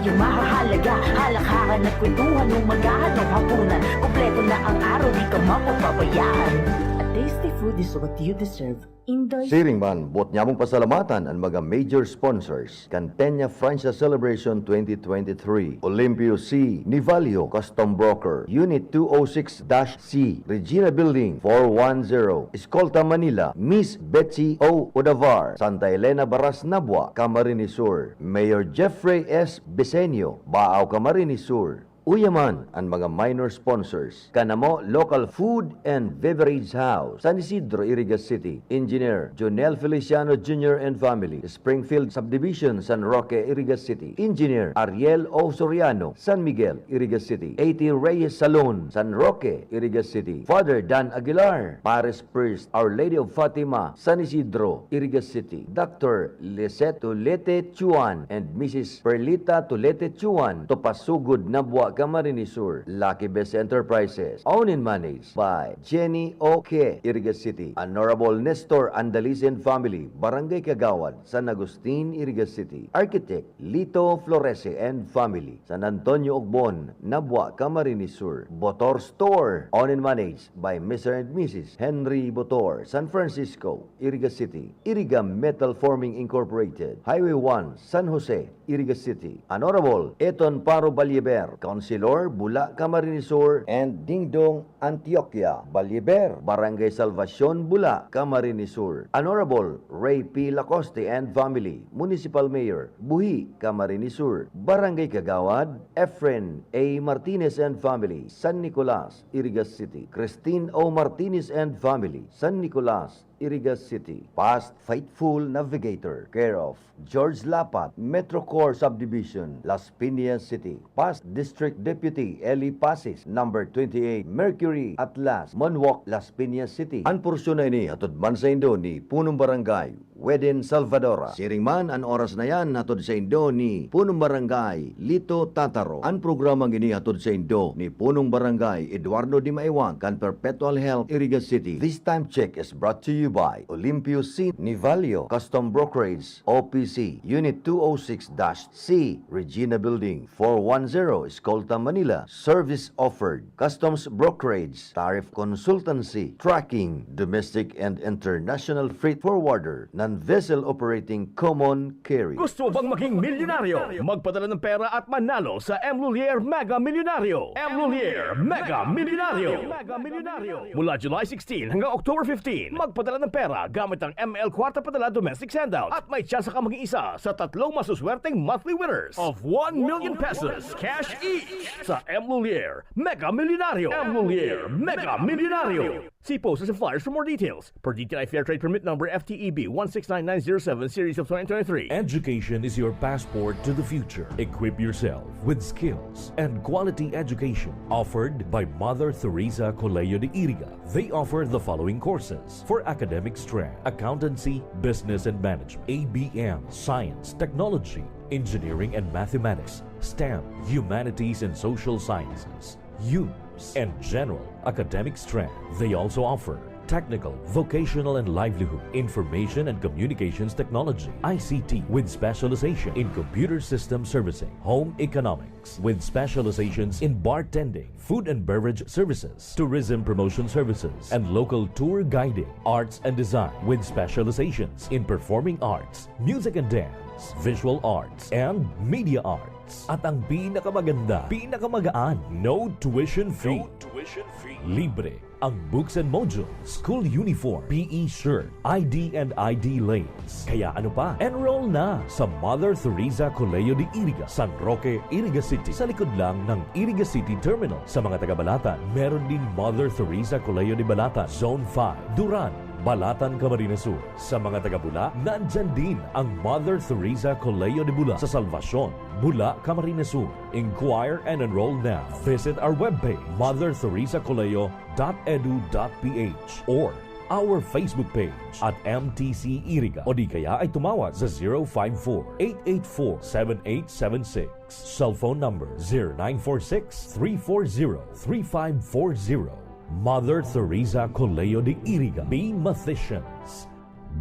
Yung mahahalaga, halakhakan at kwentuhan ng umaga hanggang hapunan. Kompleto na ang araw, di ka mapagpabayaan. A tasty food is what you deserve. Indoy. Siring man, buot nyamong pasalamatan an mga major sponsors kan Tenya Francia Celebration twenty twenty-three, Olympio C, Nivalio Custom Broker, Unit two oh six dash C, Regina Building four one zero, Escolta Manila, Miss Betsy O Odavar, Santa Elena Baras Nabua, Camarines Sur, Mayor Jeffrey S Besenio, Baao, Camarines Sur. Uya man an mga minor sponsors, Kanamo Local Food and Beverage House, San Isidro, Iriga City, Engineer Jonel Feliciano Junior and Family, Springfield Subdivision, San Roque, Iriga City, Engineer Ariel O Soriano, San Miguel, Iriga City, A T Reyes Salon, San Roque, Iriga City, Father Dan Aguilar, Paris Priest, Our Lady of Fatima, San Isidro, Iriga City, Doctor Lisette Tulete Chuan and Missus Perlita Tulete Chuan, Topasugod, Nabua, Camarines Sur, Lucky Best Enterprises, owned and managed by Jenny Oke, Iriga City, Honorable Nestor Andaliz and Family, Barangay Kagawad, San Agustin, Iriga City, Architect Lito Florese and Family, San Antonio Ogbon, Nabua, Camarines Sur, Botor Store, owned and managed by Mister and Missus Henry Botor, San Francisco, Iriga City, Iriga Metal Forming Incorporated, Highway one, San Jose, Iriga City, Honorable Eton Paro Balyeber, Councilor, Bula, Camarines Sur, and Dingdong Antioquia Balyeber, Barangay Salvacion, Bula, Camarines Sur, Honorable Ray P Lacoste and Family, Municipal Mayor, Buhi, Camarines Sur, Barangay Kagawad, Efren A Martinez and Family, San Nicolas, Iriga City, Christine O Martinez and Family, San Nicolas, Iriga City, Past Faithful Navigator, care of George Lapat, Metro Core Subdivision, Las Piñas City, Past District Deputy Eli Pasis, Number twenty-eight Mercury Atlas, Monwalk, Las Piñas City. An porsyon na ini hatod man saindo ni Punong Barangay Weden Salvadora. Siring man, an oras na yan hatod saindo ni Punong Barangay Lito Tataro. An programang ini hatod saindo ni Punong Barangay Eduardo Dimaiwang kan Perpetual Health, Iriga City. This time check is brought to you by Olympio C Nivalio Custom Brokerage, O P C, Unit two oh six dash C, Regina Building, four one zero, Escolta, Manila. Service offered: customs brokerage, tariff consultancy, tracking, domestic and international freight forwarder, non-vessel operating common carrier. Gusto mo bang maging milyonaryo? Magpadala ng pera at manalo sa M Lhuillier Mega Milyonaryo. M Lhuillier Mega Milyonaryo. Mega Milyonaryo. Mula July sixteen hanggang October fifteen, magpadala ng pera gamit ang M L Kwarta Padala Domestic Sendout at may tsansa ka maging isa sa tatlong masuswerteng monthly winners of one million pesos cash each sa M Lhuillier Mega Milyonaryo. M Lhuillier Mega Milyonaryo. See posters and flyers for more details. Per D T I Fair Trade Permit number F T E B one six nine nine zero seven series of twenty twenty-three. Education is your passport to the future. Equip yourself with skills and quality education offered by Mother Teresa Colegio de Iriga. They offer the following courses for academic strength: accountancy, business and management, A B M, science, technology, engineering and mathematics, STEM, humanities and social sciences, UMS, and general academic strength. They also offer technical, vocational, and livelihood, information and communications technology, I C T, with specialization in computer system servicing, home economics, with specializations in bartending, food and beverage services, tourism promotion services, and local tour guiding, arts and design, with specializations in performing arts, music and dance, visual arts, and media arts. At ang pinakamaganda, pinakamagaan, no tuition fee. No tuition fee. Libre ang books and modules, school uniform, P E shirt, I D and I D lace. Kaya ano pa? Enroll na sa Mother Teresa Colegio de Iriga, San Roque, Iriga City, sa likod lang ng Iriga City Terminal. Sa mga taga Balatan, meron din Mother Teresa Colegio de Balatan, Zone five, Duran, Balatan, Camarines Sur. Sa mga taga Bula, nandyan din ang Mother Teresa Colegio de Bula sa Salvacion, Bula, Camarines Sur. Inquire and enroll now. Visit our webpage, mother teresa colegio dot edu dot p h, or our Facebook page at M T C Iriga, o di kaya ay tumawag sa zero five four, eight eight four, seven eight seven six. Cellphone number zero nine four six, three four zero, three five four zero. Mother Teresa Colegio de Iriga. Be mathematicians.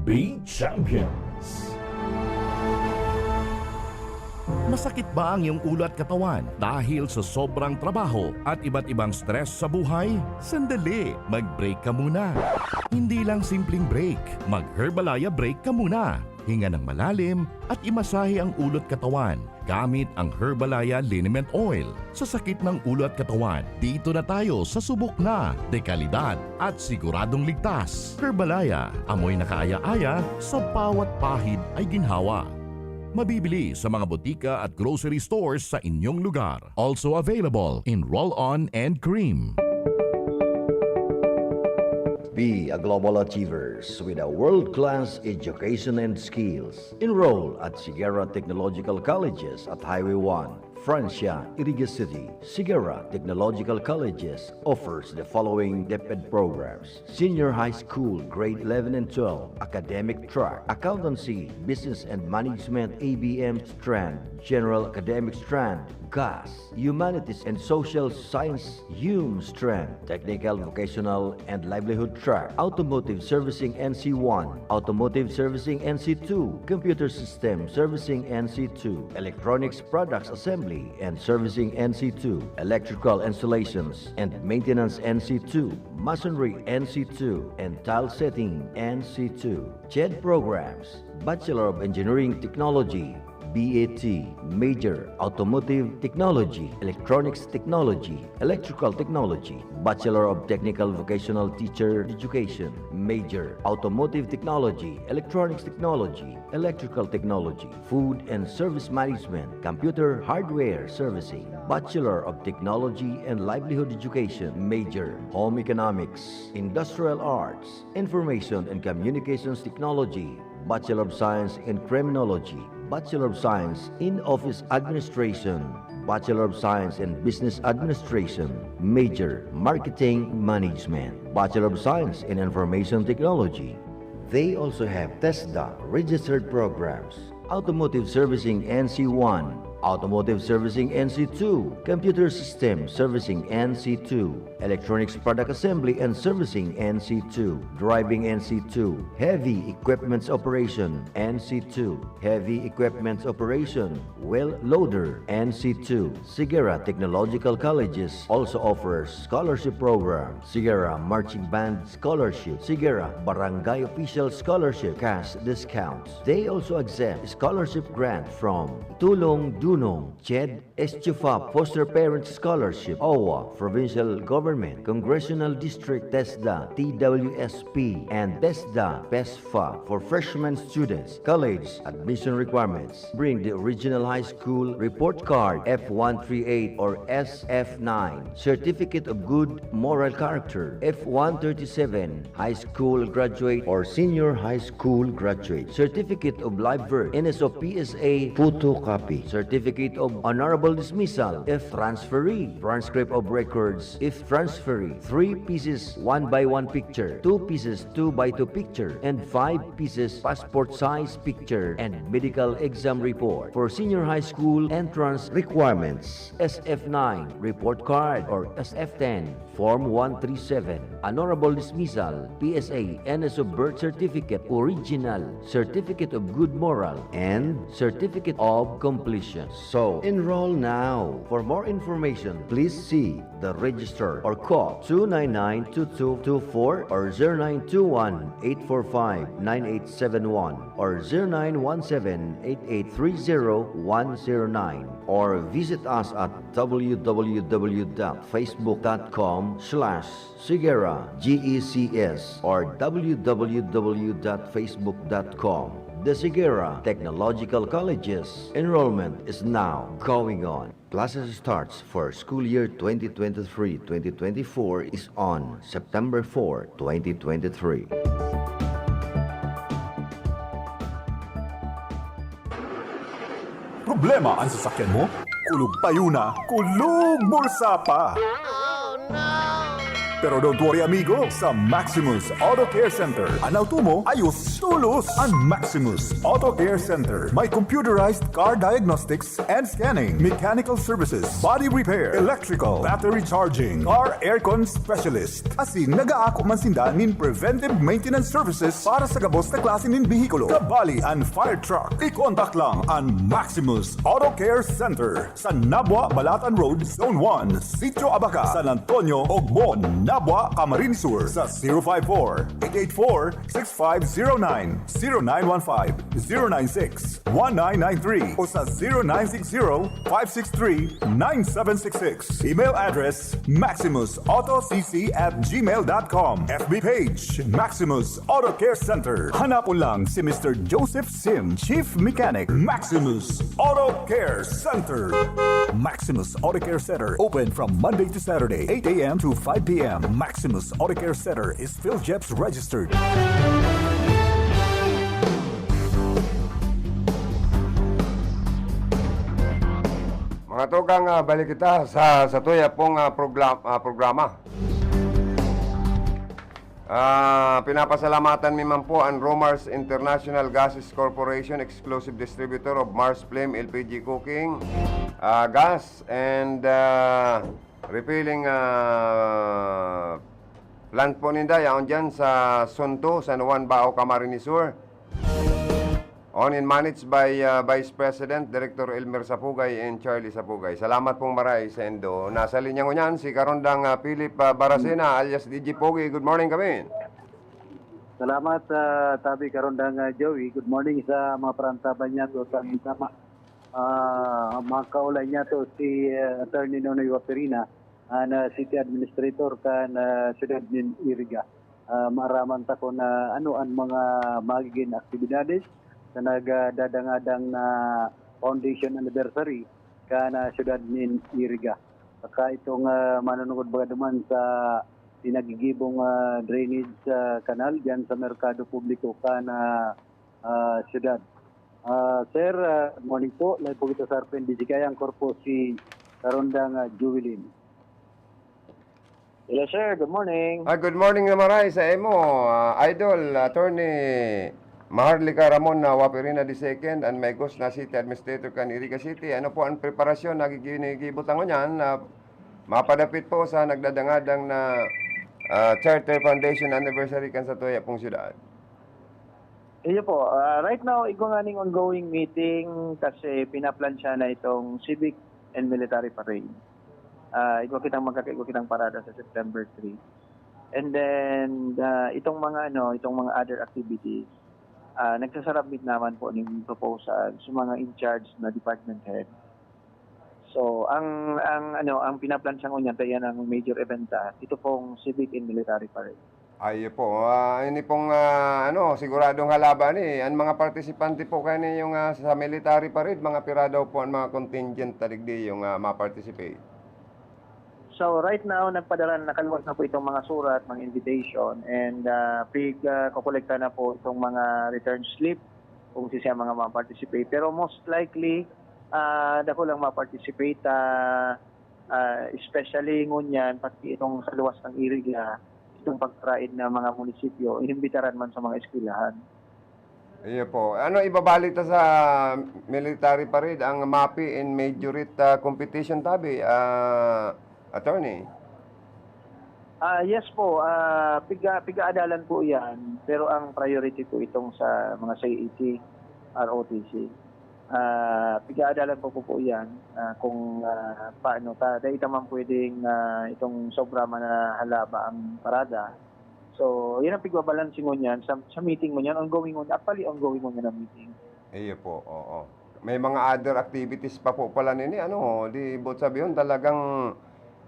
Be champions. Masakit ba ang iyong ulo at katawan dahil sa sobrang trabaho at iba't ibang stress sa buhay? Sandali, mag-break ka muna. Hindi lang simpleng break, mag-Herbalaya break ka muna. Hinga ng malalim at imasahe ang ulo at katawan gamit ang Herbalaya Liniment Oil. Sa sakit ng ulo at katawan, dito na tayo sa subok na, dekalidad at siguradong ligtas. Herbalaya, amoy na kaaya-aya, sa bawat pahid ay ginhawa. Mabibili sa mga botika at grocery stores sa inyong lugar. Also available in roll-on and cream. Be a global achievers with a world-class education and skills. Enroll at Siguera Technological Colleges at Highway one, Francia, Iriga City. Siguera Technological Colleges offers the following DepEd programs: Senior High School, Grade eleven and twelve, Academic Track, Accountancy, Business and Management, A B M Strand, General Academic Strand, GAS, Humanities and Social Science, HUM Strand, Technical, Vocational and Livelihood Track, Automotive Servicing N C one, Automotive Servicing N C two, Computer System Servicing N C two, Electronics Products Assembly and Servicing N C two, Electrical Installations and Maintenance N C two, Masonry N C two, and Tile Setting N C two. CHED programs: Bachelor of Engineering Technology, B A T, major, Automotive Technology, Electronics Technology, Electrical Technology, Bachelor of Technical Vocational Teacher Education, major, Automotive Technology, Electronics Technology, Electrical Technology, Food and Service Management, Computer Hardware Servicing, Bachelor of Technology and Livelihood Education, major, Home Economics, Industrial Arts, Information and Communications Technology, Bachelor of Science in Criminology, Bachelor of Science in Office Administration, Bachelor of Science in Business Administration, major, Marketing Management, Bachelor of Science in Information Technology. They also have TESDA registered programs: Automotive Servicing N C one, Automotive Servicing N C two, Computer System Servicing N C two, Electronics Product Assembly and Servicing N C two, Driving N C two, Heavy Equipments Operation N C two, Heavy Equipments Operation, Wheel Loader N C two. Siguera Technological Colleges also offers scholarship program: Siguera Marching Band Scholarship, Siguera Barangay Official Scholarship, cash discounts. They also accept scholarship grant from Tulong Dunong, CHED, Estufa Foster Parent Scholarship, OWWA, Provincial Government, Congressional District, TESDA, T W S P, and TESDA, PESFA for freshman students. College admission requirements: bring the original high school report card, F one three eight or S F nine, certificate of good moral character, F one thirty-seven, high school graduate or senior high school graduate, certificate of live birth, N S O P S A photocopy, certificate of honorable dismissal if transferee, transcript of records if transferee, three pieces one by one picture, two pieces two by two picture, and five pieces passport size picture, and medical exam report. For senior high school entrance requirements: S F nine report card or S F ten, Form one three seven, honorable dismissal, P S A, N S O birth certificate, original, certificate of good moral, and certificate of completion. So, enroll now. For more information, please see the registrar or call two nine nine two two two four or zero nine two one eight four five nine eight seven one or zero nine one seven eight eight three zero one zero nine, or visit us at w w w dot facebook dot com slash Siguera G E C S or w w w dot facebook dot com. The Siguera Technological Colleges enrollment is now going on. Classes starts for school year twenty twenty-three twenty twenty-four is on September four, twenty twenty-three. Problema an sasakyan mo? Kulog payo na, kulog bulsa pa! Pero don't worry, amigo, sa Maximus Auto Care Center, an auto mo ayos tolos. An Maximus Auto Care Center may computerized car diagnostics and scanning, mechanical services, body repair, electrical, battery charging, car aircon specialist. Asin nagaako man sinda nin preventive maintenance services para sa gabos na klase nin behikulo, kabali an fire truck. I-contact lang an Maximus Auto Care Center sa Nabua, Balatan Road, Zone one, Sitio Abaca, San Antonio, Ogbo, Nabua, Camarines Sur, sa zero five four, eight eight four, six five zero nine, zero nine one five, zero nine six, one nine nine three o sa zero nine six zero, five six three, nine seven six six. Email address, maximus auto c c at gmail dot com. F B page, Maximus Auto Care Center. Hanapon lang si Mister Joseph Sim, Chief Mechanic, Maximus Auto Care Center. Maximus Auto Care Center, open from Monday to Saturday, eight a m to five p m. Maximus Auto Care Center is PhilGEPS registered. Mga tugang, ah, balik kita sa, sa tuya pong, ah, progla-, ah, programa. Ah, pinapasalamatan mi man po an Romar's International Gases Corporation, exclusive distributor of Mars Flame L P G cooking, ah, gas and, ah, refilling, ah, plant po ninda. Yaon dyan sa Sunto, San Juan, Bao, Camarines Sur. Owned and managed by, ah, Vice President Director Elmer Sapugay and Charlie Sapugay. Salamat pong maray sa indo. Nasa linya ngunyan si Karondang, ah, Philip, ah, Baracena alias D J Pogi. Good morning, Kevin. Salamat, ah, Tabi, Karondang, ah, Joey. Good morning sa mga parantaban niya to sa tama. Ah, mga kaulay niya to si, ah, Attorney Nonoy Waperina, an, ah, City Administrator kan, ah, siyudad nin Iriga. Ah, maaraman ta kun, ah, ano an mga magiging aktibidades sa nagdadangadang na foundation anniversary kan, ah, siyudad nin Iriga. Saka itong, ah, manunungod baga duman sa pinagigibong, ah, drainage, ah, kanal diyan sa merkado publiko kan, ah, ah, siyudad. Ah, sir, ah, good morning po. Live po kita sa R P N D J K I. Ang korpo si Karondang, ah, Juwilin. Hello, sir. Good morning. Ah, good morning na maray sa imo, ah, Idol, Attorney Maharlika Ramon na Waperina the second, and may ghost na City Administrator kan Iriga City. Ano po ang preparasyon na giginigibo ta ngunyan na mapadapit po sa nagdadangadang na, ah, Charter Foundation Anniversary kan sa tuya pong syudad? Iyo po, ah, right now, igwa nganing ongoing meeting kasi pinaplansya na itong civic and military parade. Ah, igwa kitang magkakaigwa kitang parada sa September three. And then, ah, itong mga ano, itong mga other activities, ah, nagsasubmit naman po ng proposal sa mga in charge na department head. So, ang, ang ano, ang pinaplansya ngunyan, kaya ang major event, ah, ito pong civic and military parade. Ay, po. Ah, ini pong, ah, ano, siguradong halaban ni, ang mga partisipante po kaya ninyong, ah, sa military parade, mga pira daw po ang mga contingent na digdi yung, ah, ma-participate? So, right now, nagpadala, nakaluwas na po itong mga surat, mga invitation, and, ah, pig, ah, kokolekta na po itong mga return slip kung sisya mga ma-participate. Pero most likely, ah, dako lang ma-participate, ah, ah, especially ngunyan, pati itong sa luwas ng Iriga, itong pagkaraid na mga munisipyo, inimbitaran man sa mga eskwelahan. Iyo po. Ano ibabalik ta sa military parade, ang MAFE in Majorette, ah, competition tabi, ah, attorney? Ah, yes po, ah, piga-, piga-adalan po yan, pero ang priority po itong sa mga C E T, R O T C. Ah, piga-adalan po po, po yan, ah, kung, ah, paano ta, dahil ta man pwedeng, ah, itong sobra man na halaba ang parada. So, yan ang pigbabalanse ngunyan sa, sa meeting ngunyan, ongoing ngunyan, actually ongoing ngunyan ang meeting. Iyo po, oo. May mga other activities pa po pala nini, ano, di boot sabihon talagang,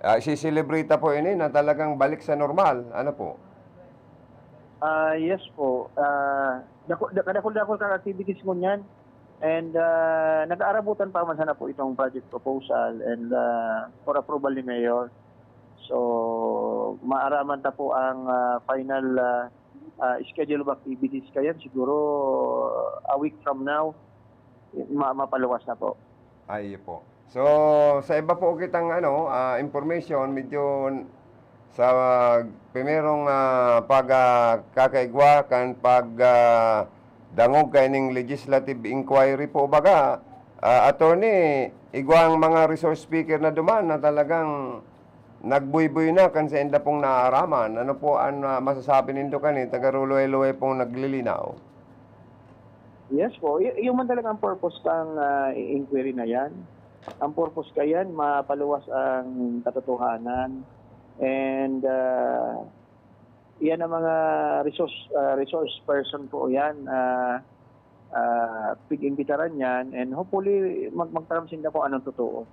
ah, isi-celebrate ta po ini na talagang balik sa normal, ano po? Ah, yes po. Ah, dako-, da-, kadakul-dakul kan activities ngunyan. And, ah, nag-aarabutan pa man sana po itong project proposal and, ah, for approval ni Mayor. So, maaraman ta po ang, ah, final, ah, ah, schedule of activities kayan siguro a week from now, ma-, mapaluwas na po. Ay, iyo po. So, sa iba po kitang, ano, ah, information, medyo n-, Sa primerong, ah, pag, ah, kakaigwa kan pag, ah, dangog kaining legislative inquiry po baga, ah, attorney, igwang mga resource speaker na duman na talagang nagbuyboy na kan sainda pong naaraman. Ano po an, ah, masasabi nindo kani, taga Ruluway-luway pong naglilinaw? Yes po, y- yung man talaga ang purpose ng ah, inquiry na yan. Ang purpose kayan, mapaluwas ang katotohanan. And ah, yan ang mga resource ah, resource person po yan. Ah, ah, pig-imbitaran yan and hopefully mag magtaram sinda kung anong totoo.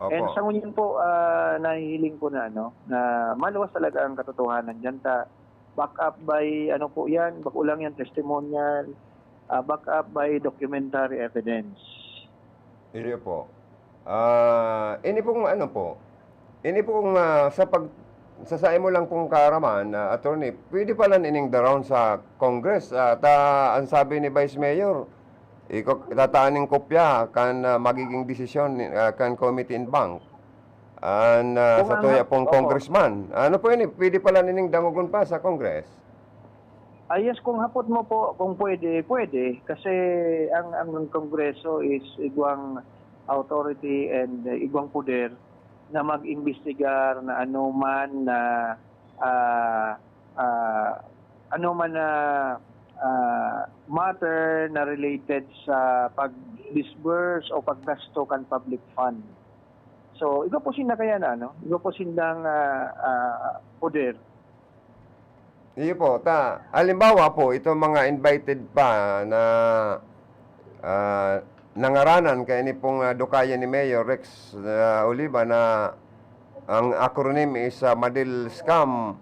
And Opo. Sa ngunyan po, ah, nahihiling ko na ano, na maluwas talaga ang katotohanan diyan ta back up by ano po yan, bako lang yan testimonial, ah, back up by documentary evidence. Iyo po. Ah, ini pong ano po, ini pong, ah, sa pag-, sa saimo lang pong kaaraman, ah, attorney, pwede pala nining daraon sa Congress. Ah, ta, ang sabi ni Vice Mayor, iko-, tataan ning kopya kan, ah, magiging desisyon ni, ah, kan Committee en Banc. An, ah, Kung sa ang tuya hap- pong opo. Congressman. Ano po ini? Pwede pala nining dangogon pa sa Congress? Ah, yes, kung hapot mo po, kung pwede, pwede. Kasi ang, ang Kongreso is igwang authority and uh, igwang poder na mag-imbestigar na anoman na ah, ah, anoman na ah, matter na related sa pag-disburse o paggasto kan public fund. So, igwa po sinda kaya na, no? Igwa po sindang ah, ah, poder. Iyo po, ta, halimbawa po, itong mga invited pa na ah, nangaranan kay ni pong ah, dukayan ni Mayor Rex ah, Oliva na ang acronym is ah, Madil Scam,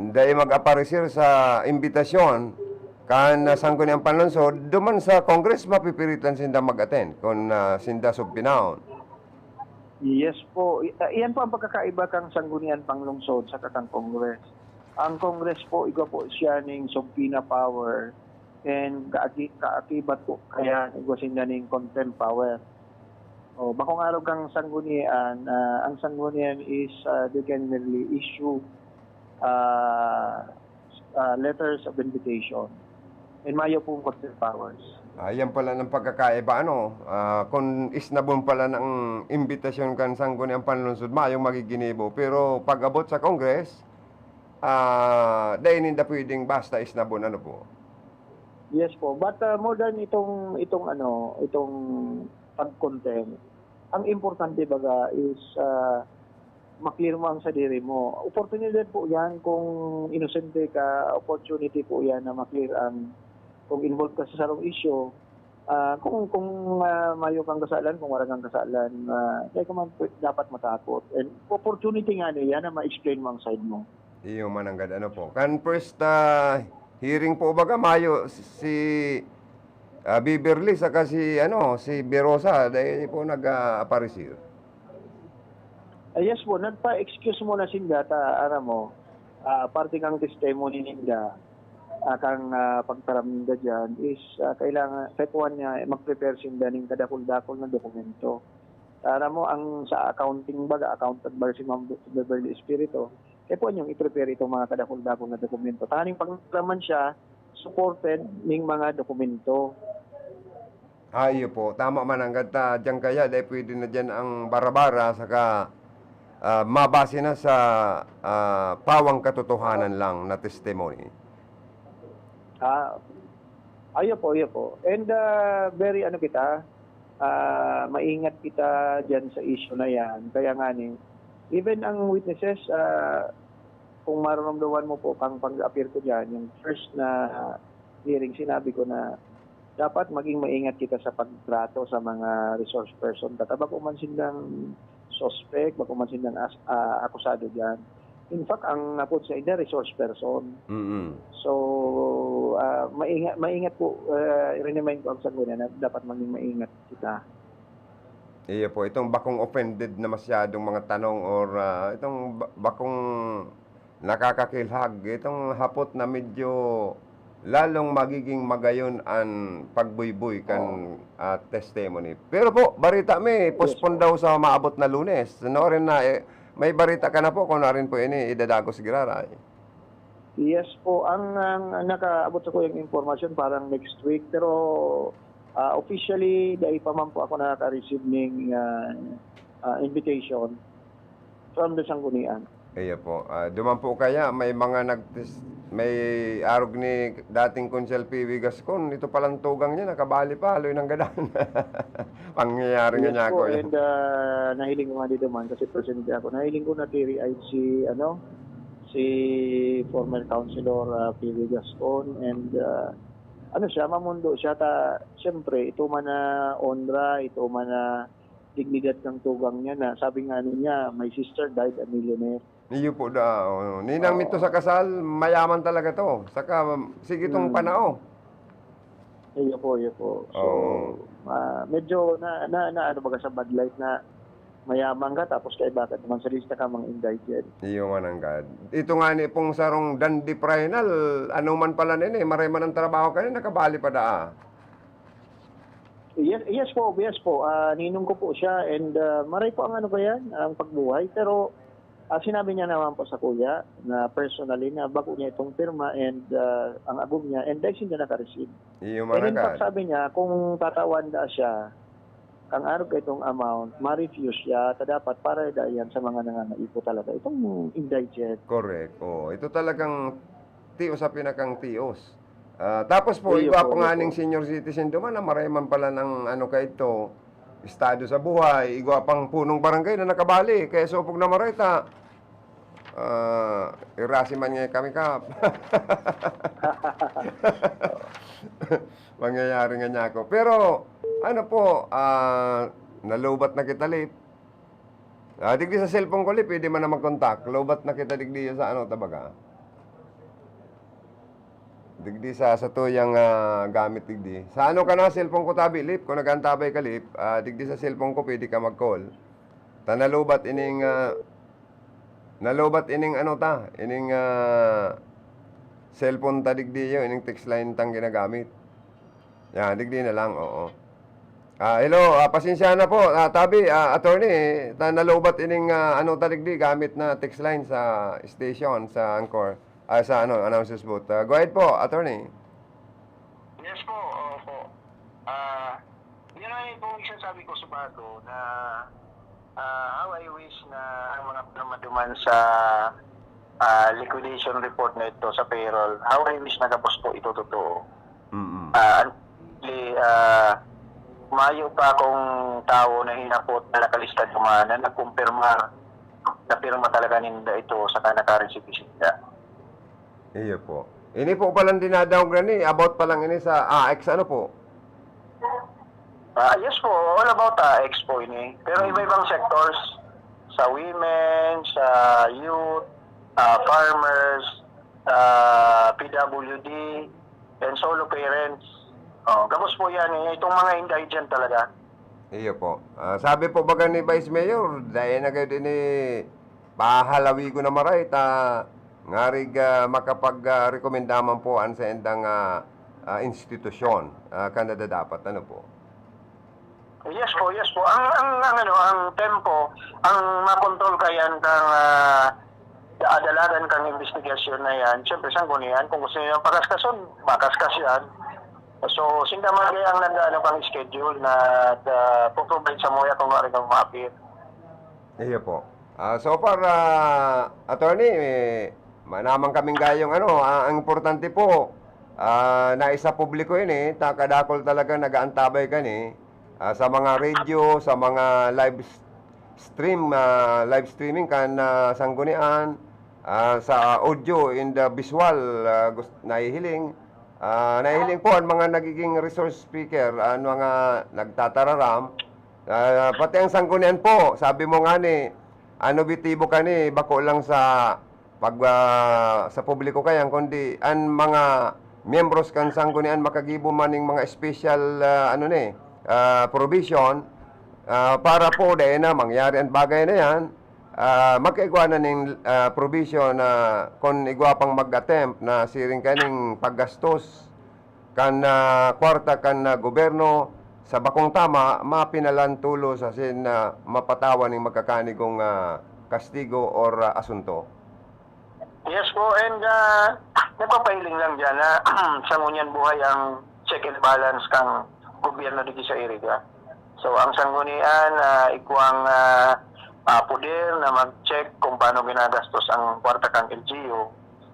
dai mag-aparecer sa imbitasyon kan ah, Sangguniang Panlungsod, duman sa Congress mapipiritan sinda mag-attend kun ah, sinda subpoenaon. Yes po. I- ah, Iyan po ang pagkakaiba kang Sanggunian Panglungsod sa kang Congress. Ang Congress po, igwa po siya ning subpoena power and kaagi- kaakibat po kaya igwa sinda ning contempt power. O, bakong araw kang Sanggunian, ah, ang Sanggunian is ah, they can merely issue ah, ah, letters of invitation. And mayo pong contempt powers. Ah, yan pala ng pagkakaiba, ano? Ah, kung isnabon pala ng imbitasyon kan Sangguniang Panlungsod, mayong magiginibo. Pero pag-abot sa Congress, ah, dai ninda pwedeng basta isnabon, ano po? Yes po. But ah, more than itong itong ano, itong pag-contempt, ang importante baga is ah, ma-clear mo ang sadiri mo. Oportunidad po 'yan kung inosente ka, opportunity po 'yan na ma-clear ang kung involved ka sa sarong issue. Ah, kung kung ah, mayo kang kasalan, kung wala kang kasalan, ah, dai ka man pwe- dapat matakot. And opportunity nga niya na ma-explain mo ang side mo. Iyo mananggad, ano po? Kan first ah, hearing po baga, mayo si ah, Beverly saka si, ano, si Berosa, dai po nag-aparecer. Ah, yes po, nagpa-excuse muna sinda ta, aram mo, ah, parte kang testimony ninda, ah, kang ah, pagtaram ninda dyan is ah, kailangan, kaipuhan niya, eh, mag-prepare sinda ning kadakul-dakul na dokumento. Aram mo, ang sa accounting baga, accountant baga si Ma'am Be- Beverly Espiritu, kaipuhan yung i-prepare itong mga kadakul-dakul na dokumento. Tanganing pagtaraman siya, supported ning mga dokumento. Ah, iyo po. Tama mananggad ta. Diyan kaya, dai pwede na diyan ang bara-bara, saka ah, mabase na sa ah, pawang katotohanan lang na testimony. Ah, ayo po, ayo po. And ah, very ano kita, ah, maingat kita diyan sa issue na yan. Kaya nga ni, even ang witnesses, ah, kung mararamdaman mo po kang pag-appear ko diyan, yung first na hearing, sinabi ko na dapat maging maingat kita sa pagtrato sa mga resource person. Tataba ko man silang suspect, bako man silang as, ah, akusado diyan. In fact, ang napod sa ida, resource person. Mm. So, ah, maingat, maingat po, ah, i-remind ko ang Sanggunian na dapat maging maingat kita. Iyo po, itong bakong offended na masyadong mga tanong or ah, itong ba- bakong nakakakilhag, itong hapot na medyo lalong magiging magayon an pagbuyboy kan ah, testimony. Pero po, barita mi, postpone daw sa maabot na Lunes. Noorin na, eh, may bareta ka na po kung narin po ini idadagos giraray? Yes po, ang, ang nakaabot sa kuyang impormasyon parang next week, pero, ah, officially, dai pa man po ako nakaka-receive ning, ah, ah, invitation from the Sanggunian. Iyo po. Ah, duman po kaya may mga nag-, may arog ni dating Konsehal P V Gascon, ito palang tugang niya, nakabali pa, haloy nang gadan. Pangyayari nga Yes niya po, ako, eh. and, ah, nahiling ko nga dito man, kasi presente ako. Nahiling ko na teary-eyed si, ano, si former councilor, ah, P V Gascon, and, ah, ano siya, mamundo siya, ta, siyempre, ito man na onra, ito man na dignidad ng tugang niya na, sabi nga ano niya, "My sister died a millionaire." Iyo po da, oo. Ninang Oo. Mito sa kasal, mayaman talaga 'to. Saka sige 'tong Hmm. panao. Iyo po, iyo po. So, Oo. ah, medyo na, na, na ano baga sa bad light na mayaman ka tapos kaiba ka naman sa lista ka mga indigent. Iyo man ang gad. Ito nga ni pong sarong dandy primal, ano man pala nini, maray man ang trabaho kani, nakabali pa daa. Yes, yes po, yes po. Ah, ninong ko po siya and, ah, maray po ang ano ba yan, ang pagbuhay. Pero, ah, sinabi niya naman po sa kuya na personally na bago niya itong pirma and, ah, ang agom niya and dahil siya naka-receive. Iyo And in fact, manakad. sabi niya, kung tatawan da siya, ang arog ka itong amount, ma-refuse siya, ta dapat para da yan sa mga nangangaipo talaga. Itong indigent. Correct. Oo, ito talagang tios sa pinakang tios. Ah, tapos po, Iyo igwa po, pa iyo nga po. ning senior citizen duman na maray man pala ng ano kaidto, estado sa buhay, igwa pang punong barangay na nakabali, kaya sopog na maray ta, ah, irasi man nga kami, Kap. Mangyayari nga niya ako. Pero, ano po, ah, nalubat na kita, Lip. Ah, digdi sa cellphone ko, Lip, pwede man na mag-contact. Lobat na kita digdi sa ano, tabaga. Digdi sa, sa tuyang, ah, gamit digdi. Sa ano ka na, cellphone ko tabi, Lip, kung nag-antabay ka, Lip, ah, digdi sa cellphone ko, pwede ka mag-call. Ta nalubat ining, ah, nalubat ining ano ta, ining, ah, cellphone ta digdi yo, ining text line tang ginagamit. Yan, digdi na lang, oo. Ah, hello, ah, pasensya na po, ah, tabi, ah, attorney, ta nalubat ining, ah, ano ta digdi, gamit na text line sa station, sa Anchor, ah, sa ano, announcers booth. Ah, go ahead po, attorney. Yes po, opo. Ah, yun ang pong isasabi ko sa bago na, ah, how I wish na ang mga pinamaduman sa, ah, liquidation report na ito sa payroll, how I wish na gabos po ito totoo. Mm. Ah, unfortunately, ah, mayo pa akong tawo na hinapot na nakalista duman na nagkumpirma na pirma talaga ninda ito saka naka-receive sinda. Iyo po. Ini po palang dinadangog na ni, about pa lang ini sa, ah, ex ano po? Ah, yes po, all about, ah, ex po ini. Pero Hmm. iba-ibang sectors, sa women, sa youth, ah, farmers, ah, P W D, and solo parents. Oh, gabos po yan eh. Itong mga indigent talaga. Iyo po. Ah, sabi po baga ni Vice Mayor, dahil na kayo din eh, pahalawi ko na maray, ta ngarig, ah, makapag, ah, rekomenda man po an sa endang, ah, ah, institusyon, ah, kan nadadapat, ano po? Yes po, yes po. Ang, ang, ang ano, ang tempo, ang makontrol kayan kang, ah, adalagan kang investigasyon na yan, siyempre, sanggunian, kung gusto niyo pakaskason, makaskas yan. So, sinda man kaya ang nag-ano kang schedule na, ah, po-provide sa muya kung ano kang ma-appear. Iyo po. Ah, so far, ah, attorney, eh, manaman kaming gayong ano, ah, ang importante po, ah, naisa publiko ini, ta kadakul talaga nag-aantabay kani, ah, sa mga radio, sa mga live s-, stream, ah, live streaming kan, ah, sanggunian, ah, sa audio and the visual, ah, gus-, nahihiling. Ah, nahihiling po ang mga nagiging resource speaker, ang mga nagtatararam, Ah, pati ang sanggunian po, sabi mo nga ni, ano, bitibo ka ni, bako lang sa pag, ah, sa publiko kayan, kundi an mga miyembros kan sanggunian makagibo man ning mga special, ah, ano ni, ah, provision, ah, para po dai na mangyari ang bagay na yan, ah, magkaigwa na ning, ah, provision na kun igwa pang mag-attempt na siring kaning paggastos kan, ah, kwarta kan, ah, gobyerno sa bakong tama, mapinalan tolos asin, ah, mapatawan ning magkakanigong, ah, kastigo or, ah, asunto? Yes po, and ah, nagpapahiling lang dyan na sa ngunyan buhay ang check and balance kang gobyerno dito sa Iriga. So, ang sanggunian, ah, igwang ah, ah, poder na mag-check kung paano ginagastos ang kwarta kang L G U.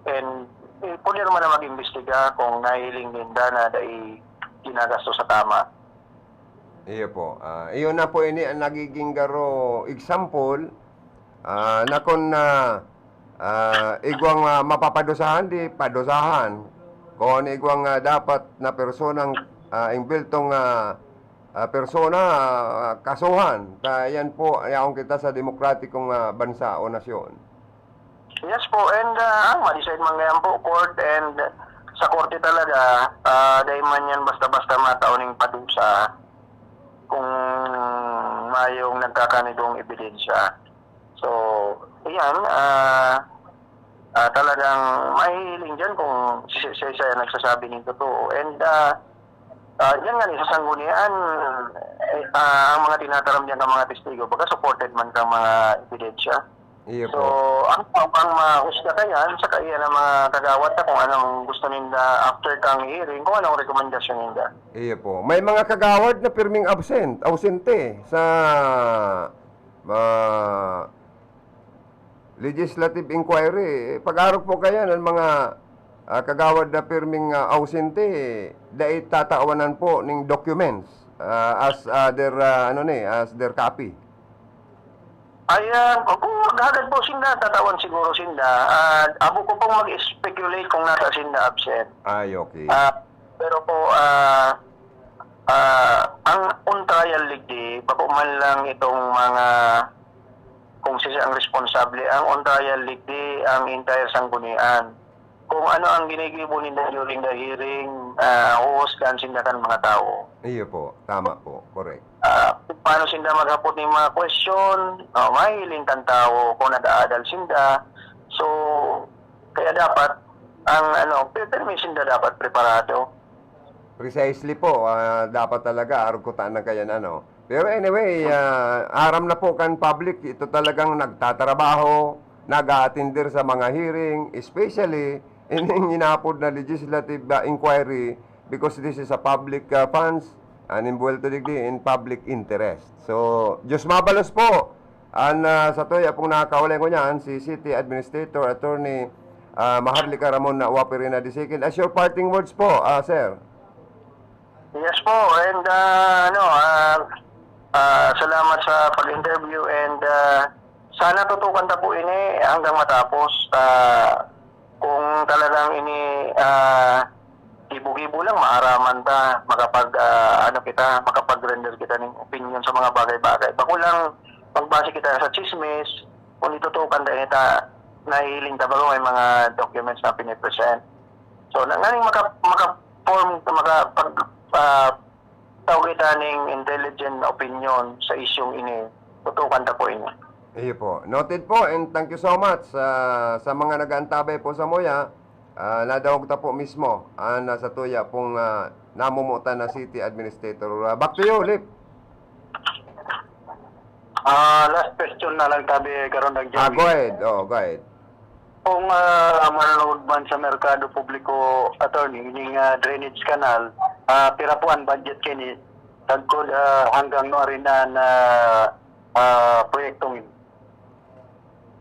And eh, poder man na mag-imbestiga kung nahiling ninda na dai ginagastos sa tama. Iyo po. Ah, iyo na po ini ang nagiging garo example. Ah, nakon na ah, igwang ah, mapapadusahan, di padusahan. Kung ano igwang ah, dapat na personang ah, imbeltong ah, ah, persona, ah, kasuhan. Kaya yan po, yaon kita sa demokratikong ah, bansa o nasyon. Yes po, and ah, ang ma-decide man ngayon po, court, and sa korte talaga, ah, dahil man yan basta-basta matao ning padusa kung mayong nagkakanigong ebidensya. So, yan, ah, ah, talagang mahihiling dyan kung si- siya siya nagsasabi ng totoo. And ah, ah, yan nga, sa sanggunian, eh, ah, ang mga tinataram dyan ng mga testigo, baga supported man kang mga ebidensya. Iyo So, po. ang ang mahusga ka yan, sa kaiyan ng mga kagawad na kung anong gusto ninda after kang hearing, kung anong rekomendasyon ninda. Iyo po. May mga kagawad na pirming absent, ausente sa ah, legislative inquiry. Eh, pag-arog po kaya ng mga ah, kagawad na pirming ah, ausente, dai tatawanan po ning documents ah, as ah, their ah, ano ni, as their copy. Ayan, kung maghagad po sinda, tatawan siguro sinda. Ah, abo ko pong mag-speculate kung nasa sinda absent. Ay, okay. Ah, pero po, ah, ah, ang on trial digdi, bako man lang itong mga, kung sila ang responsable, ang on trial digdi, ang entire sanggunian. Kung ano ang ginigibo ninda during the hearing, ah, huhusgahan sinda kan mga tao. Iyo po, tama po, correct. Ah, kung paano sinda maghapot ng mga question, oh, mahiling kan tao kung nag-aadal sinda. So, kaya dapat, ang ano, pe- pero may sinda dapat preparado. Precisely po, ah, dapat talaga arog kutaan ng kayan ano. Pero anyway, ah, aram na po kan public, ito talagang nagtatrabaho, nag-aatender sa mga hearing, especially ining inapod na legislative ah, inquiry because this is a public ah, funds and invuelto digdi in public interest. So, Diyos mabalos po. An ah, satuya pong nakakaulay ko niyan, si City Administrator Attorney ah, Maharlika Ramon na Waperina the second. As your parting words po, ah, sir. Yes po, and ah, ano, ah, ah, salamat sa pag-interview and ah, sana tutukan ta po ini hanggang matapos. Ah, kung talagang ini ah, gibo-gibo lang, maaraman ta, makapag, ah, ano kita, makapag-render kita ng opinion sa mga bagay-bagay. Bako lang magbase kita sa chismis, kung itutukan ta ini ta, nahihiling ta ba may mga documents na pinipresent. So, na, nganing maka, maka-form, maka, pag, ah, tao kita ning intelligent na opinion sa isyung ini, tutukan ta po ini. Iyo po. Noted po and thank you so much sa sa mga nag-aantabay po sa muya. Ah, nadangog ta po mismo an ah, satuya pong ah, namumutan na city administrator. Ah, back to you, Lip. Ah, last question na lang tabi karon ang Ah, Joey. Go ahead. Oh, go ahead. Kung ah, manonood man sa merkado publiko, attorney, ining ah, drainage canal, ah, pira po ang budget kini tagkod ah, hanggang no rin na ah, proyektong ini?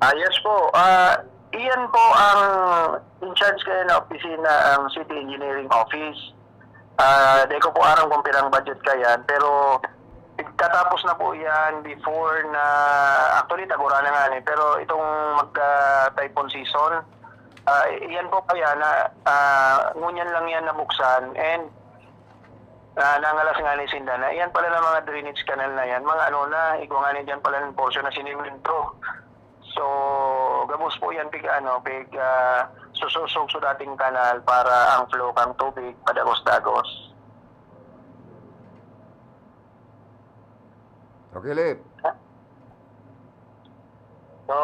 Ah, yes po. Ah, iyan po ang in charge kayo na opisina, ang City Engineering Office. Ah, di ko po aram kung pirang budget kayan, pero katapos na po yan before na, actually, tagura na nga eh, pero itong magka-typhoon season, ah, iyan po kaya na ah, ngunyan lang yan nabuksan and ah, nangalas nga ni sinda na iyan pala ng mga drainage canal na yan, mga ano na, igwa nga ni dyan pala ng portion na siniminto. So, gabos po yan pig, ano, pig ah, sususog sa dating kanal para ang flow kang tubig padagos-dagos. Okay, Lip. So,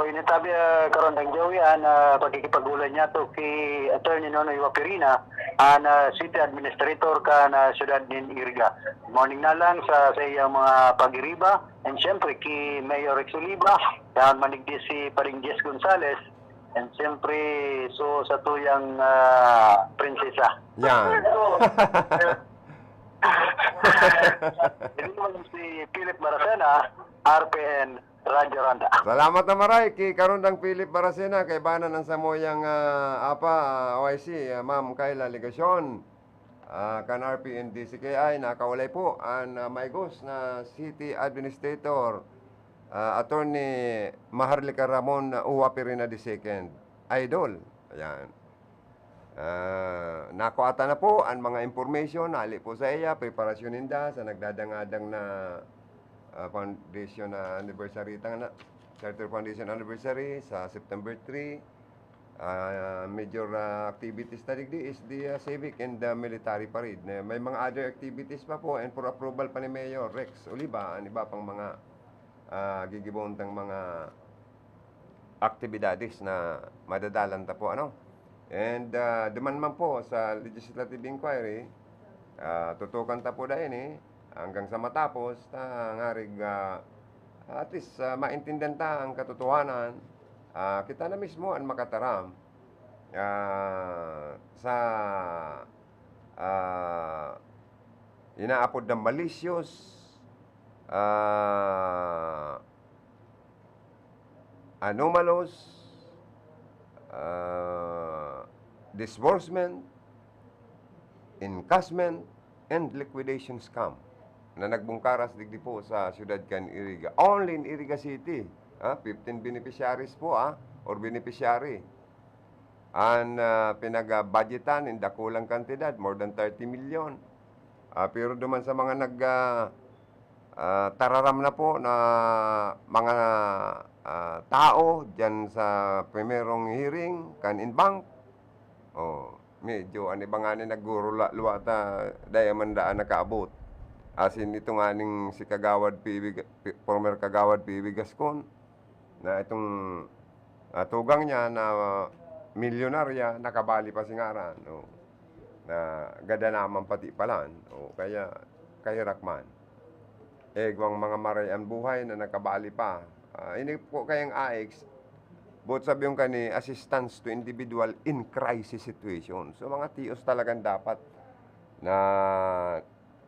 ini tabi ah, karon ang Joey, an ah, pagkikipag-ulan niya to ki Attorney Nonoy Waperina, An, ah, city administrator kan, ah, siyudad nin Iriga. Morning na lang sa, sa iyang mga pag-iriba. And siyempre, ki Mayor Rex Oliva, kan manigdi si Pading Jess Gonzales. And siyempre, so, sa tuyang, ah, prinsesa. Yan. Ito naman si Philip Maracena, R P N, Radyo Randa. Salamat na maray ki Karondang Philip Baracena, kaibanan ang samuyang, ah, apa, ah, O I C, ah, Ma'am Kayla Legacion, ah, kan R P N D C K I, nakawalay po an, ah, maigos na City Administrator, ah, Attorney Maharlika Ramon, ah, Uwa Pirina the second. Idol. Ayan. Ah, nakuha ta na po an mga information, hali po sa iya, preparasyon ninda sa nagdadangadang na, ah, foundation na anniversary ta na, Charter Foundation Anniversary sa September three. Ah, major, ah, activities ta digdi is the, ah, civic and the military parade. Na may mga other activities pa po and for approval pa ni Mayor Rex Oliva, an iba pang mga, ah, gigibon tang mga aktibidades na madadalan ta po, ano? And, ah, duman man po sa legislative inquiry, ah, tutukan ta po dai ini hanggang sa matapos, ta ngarig, ah, at least, ah, maintindihan ta ang katotohanan. Ah, kita na mismo an makataram, ah, sa, ah, inaapod na malicious, ah, anomalous, ah, disbursement, encashment, and liquidation scam na nagbungkaras digdi po sa siyudad kan Iriga. Only in Iriga City, ah, fifteen beneficiaries po, ah, or beneficiary. An, ah, pinag-budgetan in dakulang kantidad, more than thirty million. Ah, pero duman sa mga nag, ah, ah, tararam na po na mga, ah, tao diyan sa primerong hearing kan Inbank, oh, medyo an iba ngani naggurula-lua ta, dai man daan nakaabot. Asin ito nganing si Kagawad P B Ga-, P-, former Kagawad P B Gascon, na itong, ah, tugang niya na milyonarya, nakabali pa si ngaran, oh, na gada naman pati palan, oh, kaya kahirak man. Igwang mga maray an buhay na nakabali pa. Ah, ini po kayang A X, boot sabihin kani, assistance to individual in crisis situation. So, mga tios talagang dapat na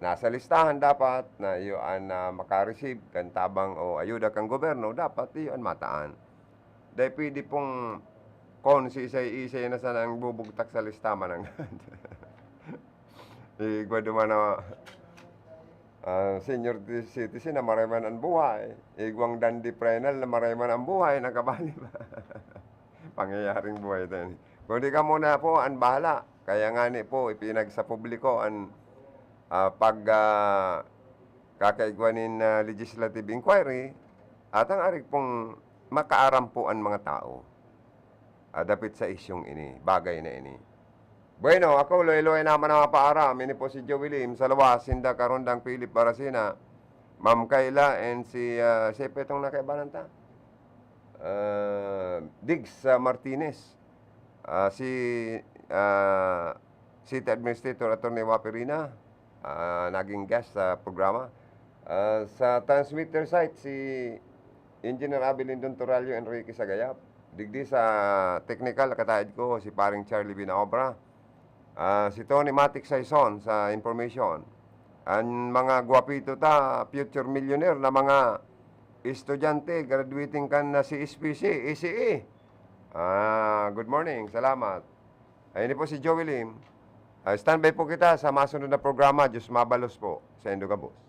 nasa listahan dapat na iyo an, ah, maka-receive kan tabang o ayuda kan gobyerno, dapat iyo an mataan. Dai pwede pong kon si isay-isay na sana ang bubugtak sa lista, mananggad. Igwa duman na, ah, senior citizen na maray man an buhay. Igwang dandy prenal na maray man an buhay, nakabali pa. Pangyayaring buhay tayo ni. Kundi kamo na po an bahala. Kaya ngani po, ipinag sa publiko an, ah, pag, ah, kakaigwa nin, ah, legislative inquiry, at ang arig pong makaaram po an mga tao, ah, dapit sa isyong ini, bagay na ini. Bueno, ako, luway-luway naman ang mapaaram. Ini po si Joey Lim, sa lawas, sinda Karondang Philip Baracena, Ma'am Kayla, and si, ah, siya pa itong nakaibanan ta? Ah, Diggs, ah, Martinez. Ah, si, ah, City Administrator Attorney Wapi Rina, ah, naging guest sa programa. Ah, sa transmitter site, si Engineer Abby Lindon Toralio Enrique Sagayap. Digdi sa technical, kataid ko, si Paring Charlie Binaobra. Ah, si Tony Matic Saison sa information. An mga gwapito ta, future millionaire na mga estudyante, graduating kan na C S P C, E C E. Ah, good morning. Salamat. Ayun po si Joey Lim. Ah, standby po kita sa masunod na programa. Diyos mabalos po sa indo gabos.